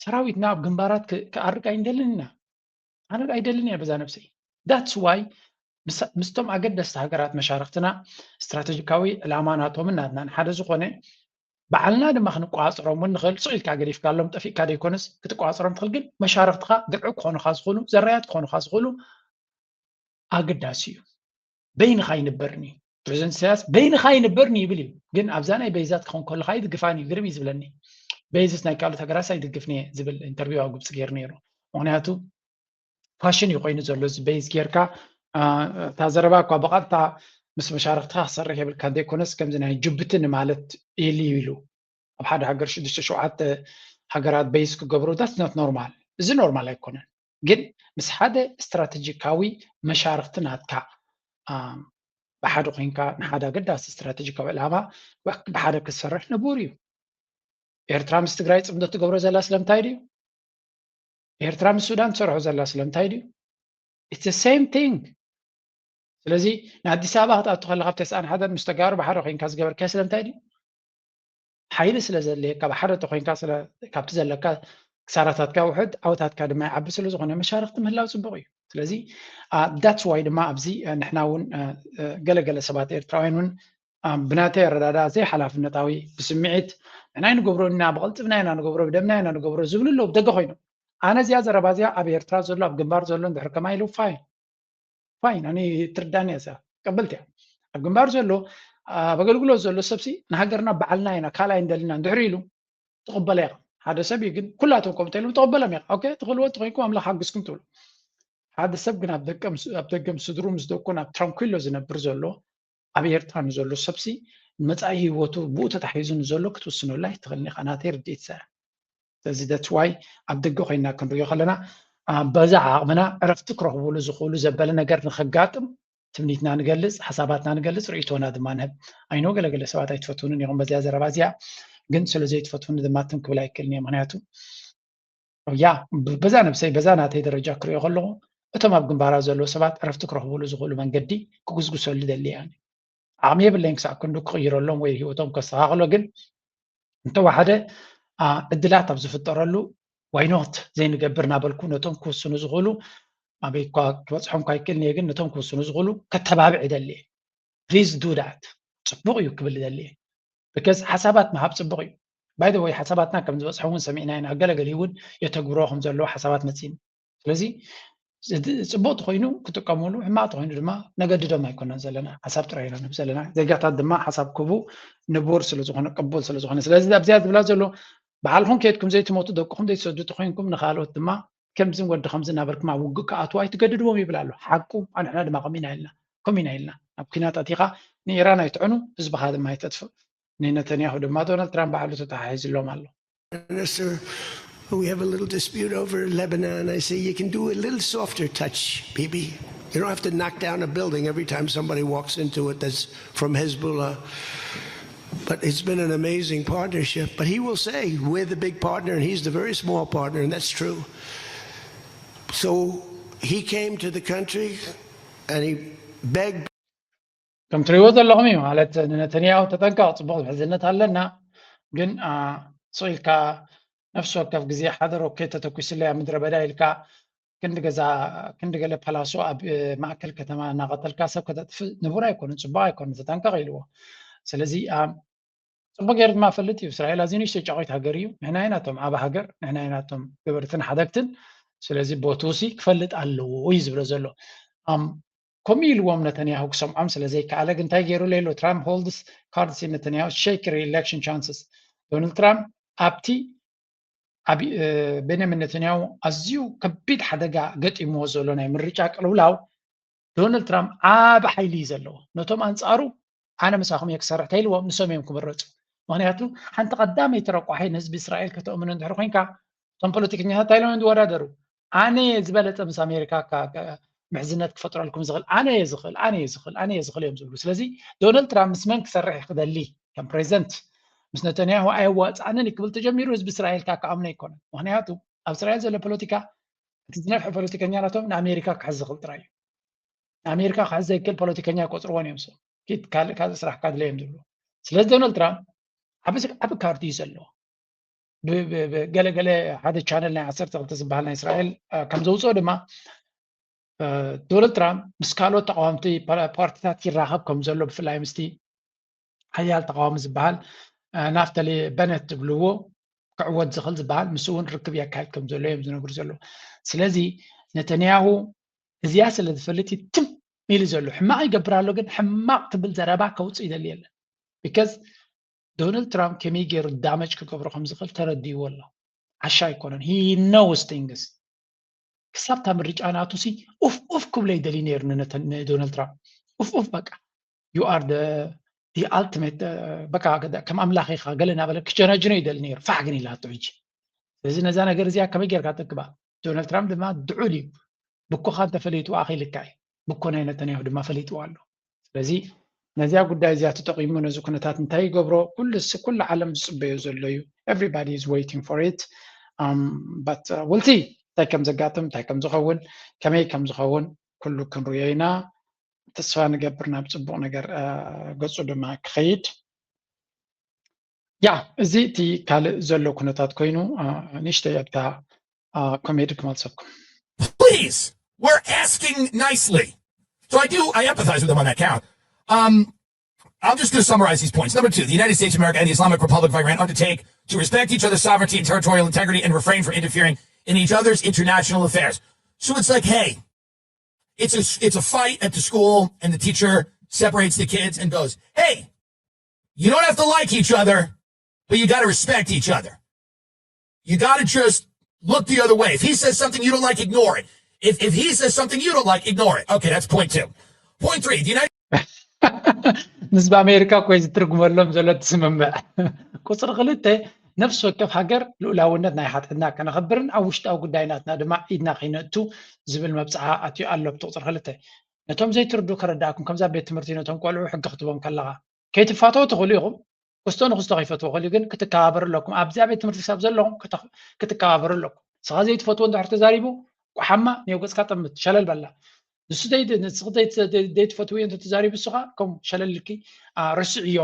ሰራዊትና ኣብ ግንባራት ክኣርግ ኣይንደልን ኢና ኣነ ኣይደልን እየ በዛ ነብሰይ that's why ምስቶም ኣገደስቲ ሃገራት መሻርክትና ስትራተጂካዊ ዕላማ ናቶምን ናትናን ሓደ ዝኾነ ባዕልና ድማ ክንቋፅሮም እውን ንኽእል ስቕ ኢልካ ገዲፍካሎም ጠፊእካ ዘይኮነስ ክትቋፅሮም ትኽእል ግን መሻርክትኻ ድርዒ ክኾኑኻ ዝኽእሉ ዘራያት ክኾኑኻ ዝኽእሉ ኣገዳሲ እዩ በይንኻ ይንበርኒ ፕሬዚደንት ኢሳያስ በይንኻ ይንበርኒ ይብል እዩ ግን ኣብዛ ናይ በይዛት ክኾን ከለካ ይድግፋን እዩ ግርም እዩ ዝብለኒ በይዝስ ናይ ካልኦት ሃገራት ኣይድግፍን እየ ዝብል ኢንተርቪው ኣብ ግብፂ ገይሩ ነይሩ ምክንያቱ ፋሽን እዩ ኮይኑ ዘሎ እዚ በይዝ ጌርካ እታ ዘረባ እኳ ብቐጥታ ምስ መሻርክትካ ክሰርሕ የብልካ እንተይኮነስ ከምዚ ናይ ጅቡቲ ንማለት ኢሊ ኢሉ ኣብ ሓደ ሃገር ሽዱሽተ ሸውዓተ ሃገራት በይዝ ክገብሩ that's not normal እዚ ኖርማል ኣይኮነን ግን ምስ ሓደ ስትራተጂካዊ መሻርክቲ ናትካ ብሓደ ኮይንካ ንሓደ ኣገዳሲ ስትራተጂካዊ ዕላማ ብሓደ ክትሰርሕ ንቡር እዩ ኤርትራ ምስ ትግራይ ፅምዶ ትገብሮ ዘላ ስለምንታይ ድዩ ኤርትራ ምስ ሱዳን ትሰርሖ ዘላ ስለምንታይ ድዩ it's same thing ስለዚ ንኣዲስ ኣበባ ክትኣቱ ከለካ ኣብ ተስኣን ሓደን ምስ ተጋሩ ብሓደ ኮይንካ ዝገበርካዮ ስለምንታይ ድዩ ሓይሊ ስለ ዘድልየካ ብሓደ ተኮይንካ ካብቲ ዘለካ ክሳራታትካ ውሕድ ዓወታትካ ድማ ይዓቢ ስለ ዝኾነ መሻርክቲ ምህላው ፅቡቅ እዩ ስለዚ that's why ድማ ኣብዚ ንሕና እውን ገለገለ ሰባት ኤርትራውያን እውን ብናተይ ኣረዳዳ ዘይሓላፍነታዊ ብስምዒት ንሕና ንገብሮ ኢና ብቐልጥፍና ኢና ንገብሮ ብደምና ኢና ንገብሮ ዝብሉ ኣለዉ ብደገ ኮይኖም ኣነ እዚኣ ዘረባ እዚኣ ኣብ ኤርትራ ዘሎ ኣብ ግንባር ዘሎ እንድሕር ከማይ ኢሉ ፋይን ፋይን ኣነ ትርዳኒ እያ ቀበልቲ እያ ኣብ ግንባር ዘሎ ኣብ ኣገልግሎት ዘሎ ሰብሲ ንሃገርና ባዕልና ኢና ካልኣይ እንደልና እንድሕር ኢሉ ትቕበለ ኢኻ ሓደ ሰብ እዩ ግን ኩላቶም ከምኡ ተኢሉ ትቕበሎም ኢኻ ኦኬ ትኽእልዎ እንተኮይንኩም ኣምላኽ ሓግዝኩም ትብሉ ሓደ ሰብ ግን ኣብ ደገ ምስ- ኣብ ደገ ምስ ስድሩ ምስ ደቁ ናብ ትራንኩሎ ዝነብር ዘሎ ኣብ ኤርትራ ንዘሎ ሰብሲ ንመፃኢ ህይወቱ ብኡ ተታሒዙ ንዘሎ ክትውስነሉ ኣይትኽእልን ኢኻ። ናተይ ርድኢት ሰ ስለዚ that's why ኣብ ደገ ኮይና ክንሪኦ ከለና አ፣ በዛ ዓቕምና ዕረፍቲ ክረኽቡሉ ዝኽእሉ ዘበለ ነገር ንኸጋጥም ትምኒትና ንገልፅ፣ ሓሳባትና ንገልፅ፣ ርእይቶና ድማ ንህብ። ኣይኖ ገለገለ ሰባት ኣይትፈትውንን ኢኹም በዚያ ዘረባ እዚኣ፣ ግን ስለ ዘይትፈትውኒ ድማ ትም ክብል ኣይክእልን እየ። ምክንያቱ ያ ብ- በዛ ነብሰይ በዛ ናተይ ደረጃ ክሪኦ ከለኹ እቶም ኣብ ግንባራ ዘለዉ ሰባት ዕረፍቲ ክረኽቡሉ ዝኽእሉ መንገዲ ክጉስጉሰሉ ደሊ እያ። ዓቕሚ የብለይን ክሳብ ክንዱ ክቕይረሎም ወይ ህይወቶም ከስተኻኽሎ፣ ግን እንተወሓደ አ፣ ዕድላት ኣብ ዝፍጠረሉ ዋይኖት ዘይንገብር እናበልኩ ነቶም ክውስኑ ዝኽእሉ ኣበይ እኳ ክበፅሖም እኳ ይክእልን እየ፣ ግን ነቶም ክውስኑ ዝኽእሉ ከተባብዕ ይደሊ እየ። Please do that። ፅቡቕ እዩ ክብል ይደሊ እየ። Because ሓሳባት ምሃብ ፅቡቕ እዩ። By the way ሓሳባትና ከም ዝበፅሖ እውን ሰሚዕና ኢና። ገለገሊ እውን የተግብሮ ከም ዘለዎ ሓሳባት መፂእኒ። ስለዚ እዚ ፅቡቅ ተኮይኑ ክጥቀሙሉ፣ ሕማቅ ተኮይኑ ድማ ነገድዶም ኣይኮነን ዘለና። ሓሳብ ጥራይ ኢና ንህብ ዘለና። ዜጋታት ድማ ሓሳብ ክቡ ንቡር ስለዝኾነ ቅቡል ስለዝኾነ፣ ስለዚ ኣብዚኣ ዝብላ ዘሎ ባዕልኹም ከየድኩም ዘይትሞቱ ደቅኹም ዘይትሰዱ ተኮይንኩም ንካልኦት ድማ ከምዝን ወዲ ከምዚ እናበልኩም ኣብ ውግእ ክኣትዉ ኣይትገድድዎም ይብል ኣሎ። ሓቁ ኣንሕና ድማ ከምኡ ኢና ኢልና ከምኡ ኢና ኢልና ናብ ኲናት ኣቲኻ ንኢራን ኣይትዕኑ ህዝብኻ ድማ ኣይተጥፍእ። ንነተንያሁ ድማ ዶናልድ ትራምፕ ባዕሉ ተተሓሒዝሎም ኣሎ። Minister, we have a little dispute over Lebanon. I say you can do a little softer touch, Bibi. You don't have to knock down a building every time somebody walks into it that's from Hezbollah. But it's been an amazing partnership. But he will say, we're the big partner and he's the very small partner, and that's true. So he came to the country and he begged ከም ትሪእዎ ዘለኹም እዩ ማለት ንነተንያሁ ተጠንቀቕ፣ ፅቡቕ ምሕዝነት ኣለና፣ ግን አ፣ ስቕ ኢልካ ነፍሲ ወከፍ ግዜ ሓደ ሮኬት ተተኩስለይ ኣብ ምድረ በዳ ኢልካ ክንዲ ገዛ ክንዲ ገለ ፓላሶ ኣብ እ፣ ማእከል ከተማ እናቐተልካ ሰብ ከተጥፍእ ንቡር ኣይኮነን፣ ፅቡቕ ኣይኮነን፣ ተጠንቀቕ ኢልዎ። ስለዚ አ፣ ፅቡቅ ገይሩ ድማ ፈልጥ እዩ። እስራኤል ኣዝዩ ንእሽተይ ጫቆይት ሃገር እዩ። ንሕና ኢና እቶም ዓቢ ሃገር፣ ንሕና ኢና እቶም ገበርትን ሓደግትን። ስለዚ ቦትኡ ሲ ክፈልጥ ኣለዎ እዩ ዝብሎ ዘሎ። ኣም፣ ከምኡ ኢልዎም ነተንያሁ ክሰምዖም ስለ ዘይከኣለ ግን እንታይ ገይሩ ሌሎ ትራምፕ holds cards in ነተንያሁ shake re-election chances። ዶናልድ ትራምፕ ኣብቲ ኣብ እ፣ ቤንያሚን ነተንያሁ ኣዝዩ ከቢድ ሓደጋ ገጢምዎ ዘሎ ናይ ምርጫ ቅልውላው ዶናልድ ትራምፕ ዓቢ ሓይሊ እዩ ዘለዎ። ነቶም ኣንጻሩ ኣነ ምሳኹም እየ ክሰርሕ ተኢልዎም ንሶም እዮም ክምረፁ። ምክንያቱ ሓንቲ ቀዳመይቲ ረቋሒ ንህዝቢ እስራኤል ከተእምኖ እንድሕር ኮይንካ እቶም ፖለቲከኛታት እንታይ ኢሎም እዮም ዝወዳደሩ? ኣነ እየ ዝበለፀ ምስ ኣሜሪካ ካ- ካ- ምሕዝነት ክፈጥረልኩም ዝኽእል ኣነ እየ ዝኽእል ኣነ እየ ዝኽእል ኣነ እየ ዝኽእል እዮም ዝብሉ። ስለዚ ዶናልድ ትራምፕ ምስ መን ክሰርሕ ክደሊ ከም ፕሬዚደንት ምስ ነተንያሁ ኣየዋፅኣንን እዩ ክብል ተጀሚሩ ህዝቢ እስራኤል ካ ክኣምኖ ኣይኮነን። ምክንያቱ ኣብ እስራኤል ዘሎ ፖለቲካ እቲ ዝነፍሐ ፖለቲከኛ ናቶም ንኣሜሪካ ክሕዝ ዝኽእል ጥራይ እዩ። ንኣሜሪካ ክሕዝ ዘይክእል ፖለቲከኛ ኣይቆፅርዎን እዮም። ሰው ኪድ ካልእ ካልእ ስራሕ ካድለ እዮም ዝብሉ። ስለዚ ዶናልድ ትራምፕ ዓቢ ዓቢ ካርድ እዩ ዘለዎ። ብ- ብ- ብ- ገለገለ ሓደ ቻነል ናይ ዓሰርተ ክልተ ዝበሃል ናይ እስራኤል አ፣ ከም ዘውፅኦ ድማ አ፣ ዶናልድ ትራምፕ ምስ ካልኦት ተቃወምቲ ፓ- ፓርቲታት ይራኸብ ከም ዘሎ ብፍላይ ምስቲ ሓያል ተቃዋሚ ዝበሃል አ፣ ናፍተሊ በነት ዝብልዎ ክዕወት ዝኽእል ዝበሃል ምስ እውን ርክብ የካይድ ከም ዘሎ እዮም ዝነግሩ ዘለዉ። ስለዚ ነተንያሁ እዚኣ ስለ ዝፈልጥ እዩ ትም ኢሉ ዘሎ። ሕማቕ ይገብር ኣሎ፣ ግን ሕማቕ ትብል ዘረባ ከውፅእ ይደሊ የለን። ቢካዝ ዶናልድ ትራምፕ ከመይ ገይሩ ዳመጅ ክገብሮ ከም ዝኽእል ተረዲእዎ ኣሎ። ዓሻ ኣይኮነን። He knows things። ክሳብ እታ ምርጫ ናቱ ሲ ኡፍ ኡፍ ክብሎ ይደሊ ነይሩ ንነተ- ንዶናልድ ትራምፕ። ኡፍ ኡፍ በቃ you are the the ultimate በቃ ከም ኣምላኽ ኢኻ ገለ እናበለ ክጀናጅኖ ይደሊ ነይሩ። ፋሕ ግን ኢላቶ ሕጂ። ስለዚ ነዛ ነገር እዚኣ ከመይ ጌርካ ተክባ? ዶናልድ ትራምፕ ድማ ድዑል እዩ። ብኮኻ እንተፈለይቱ ኣኺልካ እዩ። ብኮ ናይ ነተንያሁ ድማ ፈሊጥዎ ኣሎ። ስለዚ ነዚኣ ጉዳይ እዚኣ ተጠቒሙ ነዚ ኩነታት እንታይ ይገብሮ? ኩሉ ስ- ኩሉ ዓለም ዝፅበዮ ዘሎ እዩ። Everybody is waiting for it. Um, but uh, we'll see እንታይ ከም ዘጋጥም እንታይ ከም ዝኸውን ከመይ ከም ዝኸውን ኩሉ ክንሪኦ ኢና። ተስፋ ንገብር ናብ ፅቡቕ ነገር አ፣ ገፁ ድማ ክኸይድ። ያ እዚ እቲ ካልእ ዘሎ ኩነታት ኮይኑ አ፣ ንእሽተይ ኣብታ አ፣ ኮሜዲ ክመልሰኩም። Please, we're asking nicely. So I do, I empathize with him on that count. Um, I'm just going to summarize these points. Number two, the United States of America and the Islamic Republic of Iran undertake to respect each other's sovereignty and territorial integrity and refrain from interfering in each other's international affairs. So it's like, hey, it's a it's a fight at the school, and the teacher separates the kids and goes, "Hey, you don't have to like each other, but you got to respect each other. You got to just look the other way. If he says something you don't like, ignore it. If, if he says something you don't like, ignore it. Okay, that's point two. Point three, the United ምስ ብኣሜሪካ ኮይ ዝትርጉመሎም ዘሎ ትስምምዕ። ቁፅሪ ክልተ፣ ነፍሲ ወከፍ ሃገር ልኡላውነት ናይ ሓትሕትና ከነኸብርን ኣብ ውሽጣዊ ጉዳይ ናትና ድማ ኢድና ከይነእቱ ዝብል መብፅዓ ኣትዩ ኣሎ ኣብቲ ቁፅሪ ክልተ። ነቶም ዘይትርዱ ከረዳእኩም፣ ከምዛ ቤት ትምህርቲ ነቶም ቆልዑ ሕጊ ክትቦም ከለኻ ከይትፋተው ትኽእሉ ኢኹም። ክስቶ ንክስቶ ከይፈትዎ ከልዩ ግን ክትከባበሩ ኣለኩም። ኣብዚኣ ቤት ትምህርቲ ክሳብ ዘለኹም ክትከባበሩ ኣለኩም። ስኻ ዘይትፈትዎ እንድሕር ተዛሪቡ ቋሓማ ኔው ገፅካ ጠምት ሸለል በላ። ንሱ ዘይትፈትውዮ እንተተዛሪቡ ንስኻ ከም ሸለልኪ ረስዕዮ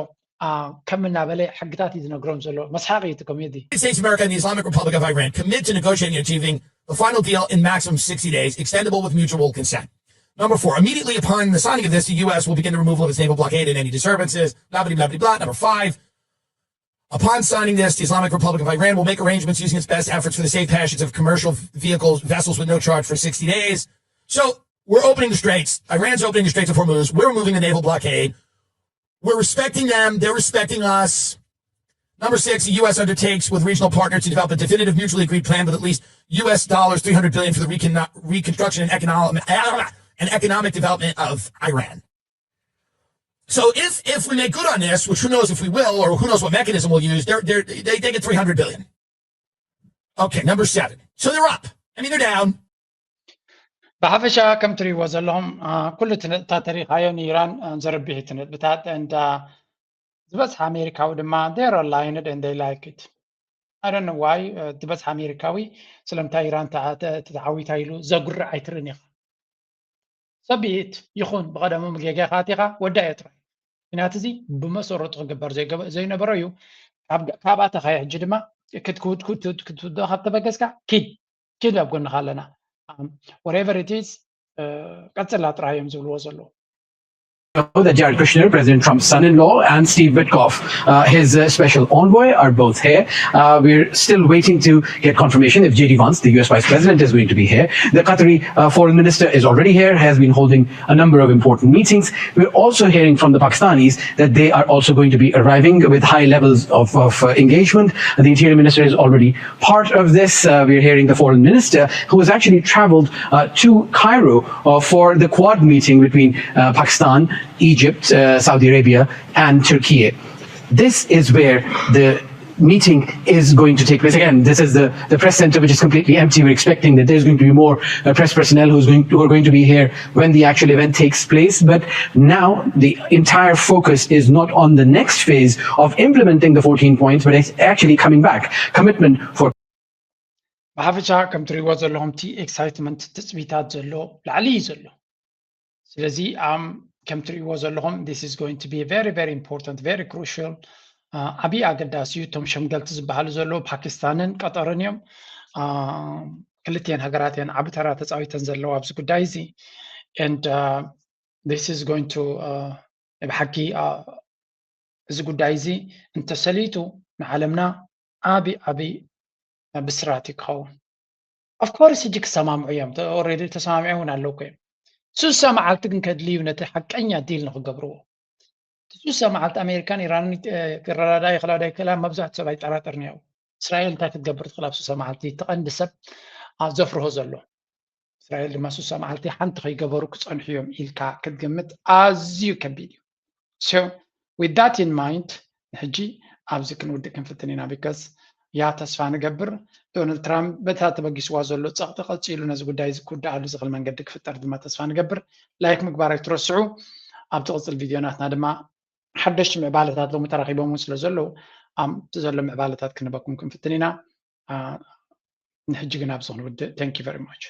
ከም እናበለ ሕግታት እዩ ዝነግሮም ዘሎ። መስሓቂ እዩ እቲ ኮሜዲ። States of America and the Islamic Republic of Iran commit to negotiating and achieving the final deal in maximum sixty days, extendable with mutual consent. Number four, immediately upon the signing of this, the U S will begin the removal of its naval blockade and any disturbances, blah, blah, blah, blah, blah. Number five, upon signing this, the Islamic Republic of Iran will make arrangements using its best efforts for the safe passage of commercial vehicles, vessels with no charge for sixty days. So we're opening the straits. Iran's opening the Straits of Hormuz. We're removing the naval blockade. We're respecting them. They're respecting us. Number six, the U S undertakes with regional partners to develop a definitive mutually agreed plan with at least U S dollars three hundred billion for the recon- reconstruction and economic, and economic development of Iran. So if if we make good on this, which who knows if we will, or who knows what mechanism we'll use, they're, they're, they they get three hundred billion. Okay, number seven. So they're up. I mean, they're down. ብሓፈሻ ከም ትሪእዎ ዘለኹም ኩሉ እቲ ነጥብታት ተሪኻዮ ንኢራን ዘረብሕ እቲ ነጥብታት and ዝበዝሐ ኣሜሪካዊ ድማ they're aligned and they like it. I don't know why ዝበዝሐ ኣሜሪካዊ ስለምንታይ ኢራን ተዓዊታ ኢሉ ዘጉርዕ ኣይትርእን ኢኻ። ሰብኢት ይኹን ብቐደሙ ጌጋ ኢኻ ኣቲኻ ወዳእዮ ጥራይ። ምክንያቱ እዚ ብመሰረቱ ክግበር ዘይነበሮ እዩ። ካብ ኣተኻዮ ሕጂ ድማ ክትውድኦ ካብ ተበገስካ ኪድ ኪድ ኣብ ጎንኻ ኣለና። Whatever it is ቀጽላ ጥራይ እዮም ዝብልዎ ዘለዉ። That Jared Kushner, President Trump's son-in-law, and Steve Witkoff, uh, his uh, special envoy, are both here. Uh, we're still waiting to get confirmation if J D Vance, the U S Vice President, is going to be here. The Qatari uh, foreign minister is already here, has been holding a number of important meetings. We're also hearing from the Pakistanis that they are also going to be arriving with high levels of, of uh, engagement. The interior minister is already part of this. Uh, we're hearing the foreign minister who has actually traveled uh, to Cairo uh, for the Quad meeting between uh, Pakistan, Egypt, uh, Saudi Arabia, and Turkey. This is where the meeting is going to take place. Again, this is the, the press center, which is completely empty. We're expecting that there's going to be more uh, press personnel who's going, who are going to be here when the actual event takes place. But now the entire focus is not on the next phase of implementing the fourteen points, but it's actually coming back. Commitment for ብሓፈሻ ከም ትሪእዎ ዘለኹም እቲ excitement ትፅቢታት ዘሎ ላዕሊ እዩ ዘሎ። ስለዚ ከም ትሪእዎ ዘለኹም this is going to be very very important, very crucial. ዓብዪ ኣገዳሲ እዩ። እቶም ሸምገልቲ ዝበሃሉ ዘለዉ ፓኪስታንን ቀጠርን እዮም። ክልቲኤን ሃገራት እየን ዓቢ ተራ ተፃዊተን ዘለዋ ኣብዚ ጉዳይ እዚ and this is going to ብሓቂ እዚ ጉዳይ እዚ እንተሰሊጡ ንዓለምና ዓቢ ዓቢ ብስራት እዩ ክኸውን። Of course ሕጂ ክሰማምዑ እዮም፣ already ተሰማሚዖም እውን ኣለዉ እኮ እዮም። ስሳ መዓልቲ ግን ከድሊ እዩ ነቲ ሓቀኛ ዲል ንክገብርዎ። ስሳ መዓልቲ ኣሜሪካን ኢራንን ክረዳዳ ይኽእላ ዶ ኣይክእላ መብዛሕትኡ ሰብ ኣይጠራጠርን እዩ። እስራኤል እንታይ ክትገብር ትኽእል ኣብ ስሳ መዓልቲ? እቲ ቀንዲ ሰብ ዘፍርሆ ዘሎ እስራኤል ድማ ስሳ መዓልቲ ሓንቲ ከይገበሩ ክፀንሑ እዮም ኢልካ ክትግምት ኣዝዩ ከቢድ እዩ። So with that in mind ንሕጂ ኣብዚ ክንውድእ ክንፍትን ኢና because ያ ተስፋ ንገብር ዶናልድ ትራምፕ በታ ተበጊስዋ ዘሎ ፀቕጢ ቀፂሉ ነዚ ጉዳይ እዚ ክውድኣሉ ዝኽእል መንገዲ ክፍጠር ድማ ተስፋ ንገብር። ላይክ ምግባር ኣይትረስዑ። ኣብቲ ቅፅል ቪድዮ ናትና ድማ ሓደሽቲ ምዕባለታት ሎሚ ተራኺቦም እውን ስለ ዘለዉ ኣብቲ ዘሎ ምዕባለታት ክንበኩም ክንፍትን ኢና። ንሕጂ ግን ኣብዚ ክንውድእ thank you very much።